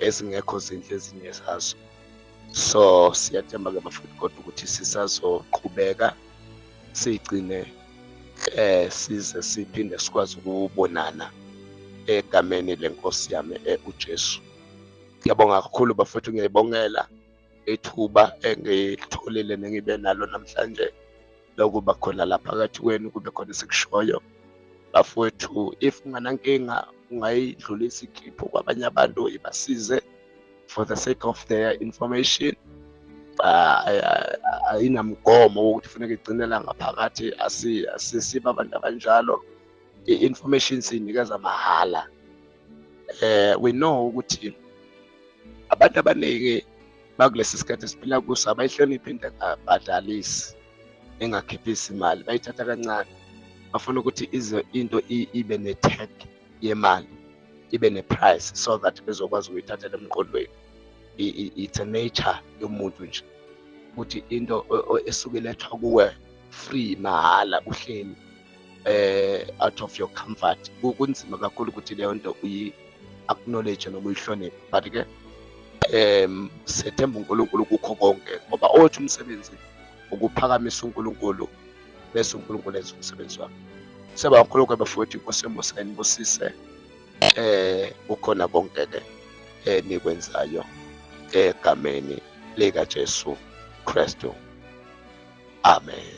ezingekho zinhle ezinye zazo. So siyathemba-ke bafowethu kodwa ukuthi sisazoqhubeka siyigcine, size siphinde sikwazi ukubonana egameni lenkosi yami uJesu. Ngiyabonga kakhulu bafowethu, ngiyayibongela ithuba engilitholile nengibe nalo namhlanje lokuba khona la phakathi kwenu, kube khona esikushoyo bafowethu. If unganankinga ungayidlulisa ikhipho kwabanye abantu, ibasize for the sake of their information. Ayinamgomo wokuthi kufuneka igcinela ngaphakathi, asisiba abantu abanjalo. I-information siyinikeza mahhala. We know ukuthi abantu abaningi bakulesi sikhathi esiphila kuso abayihloniphi into engabhadalisi, engakhiphisi imali, bayithatha kancane. Bafuna ukuthi ize into ibe ne-tag yemali, ibe ne-price, so that bezokwazi ukuyithathela emqondweni. It's a nature yomuntu nje ukuthi into esuke ilethwa kuwe free, mahhala, uhleli out of your comfort, kunzima kakhulu ukuthi leyo nto uyi-acknowledge noma uyihloniphe. But ke sethemba uNkulunkulu kukho konke, ngoba owethu umsebenzi ukuphakamisa uNkulunkulu, bese uNkulunkulu enza umsebenzi wakhe. Siyabonga kakhulu bafowethu, inkosi yomusa inibusise kukhona konke ke enikwenzayo egameni lika Jesu Kristu. Amen.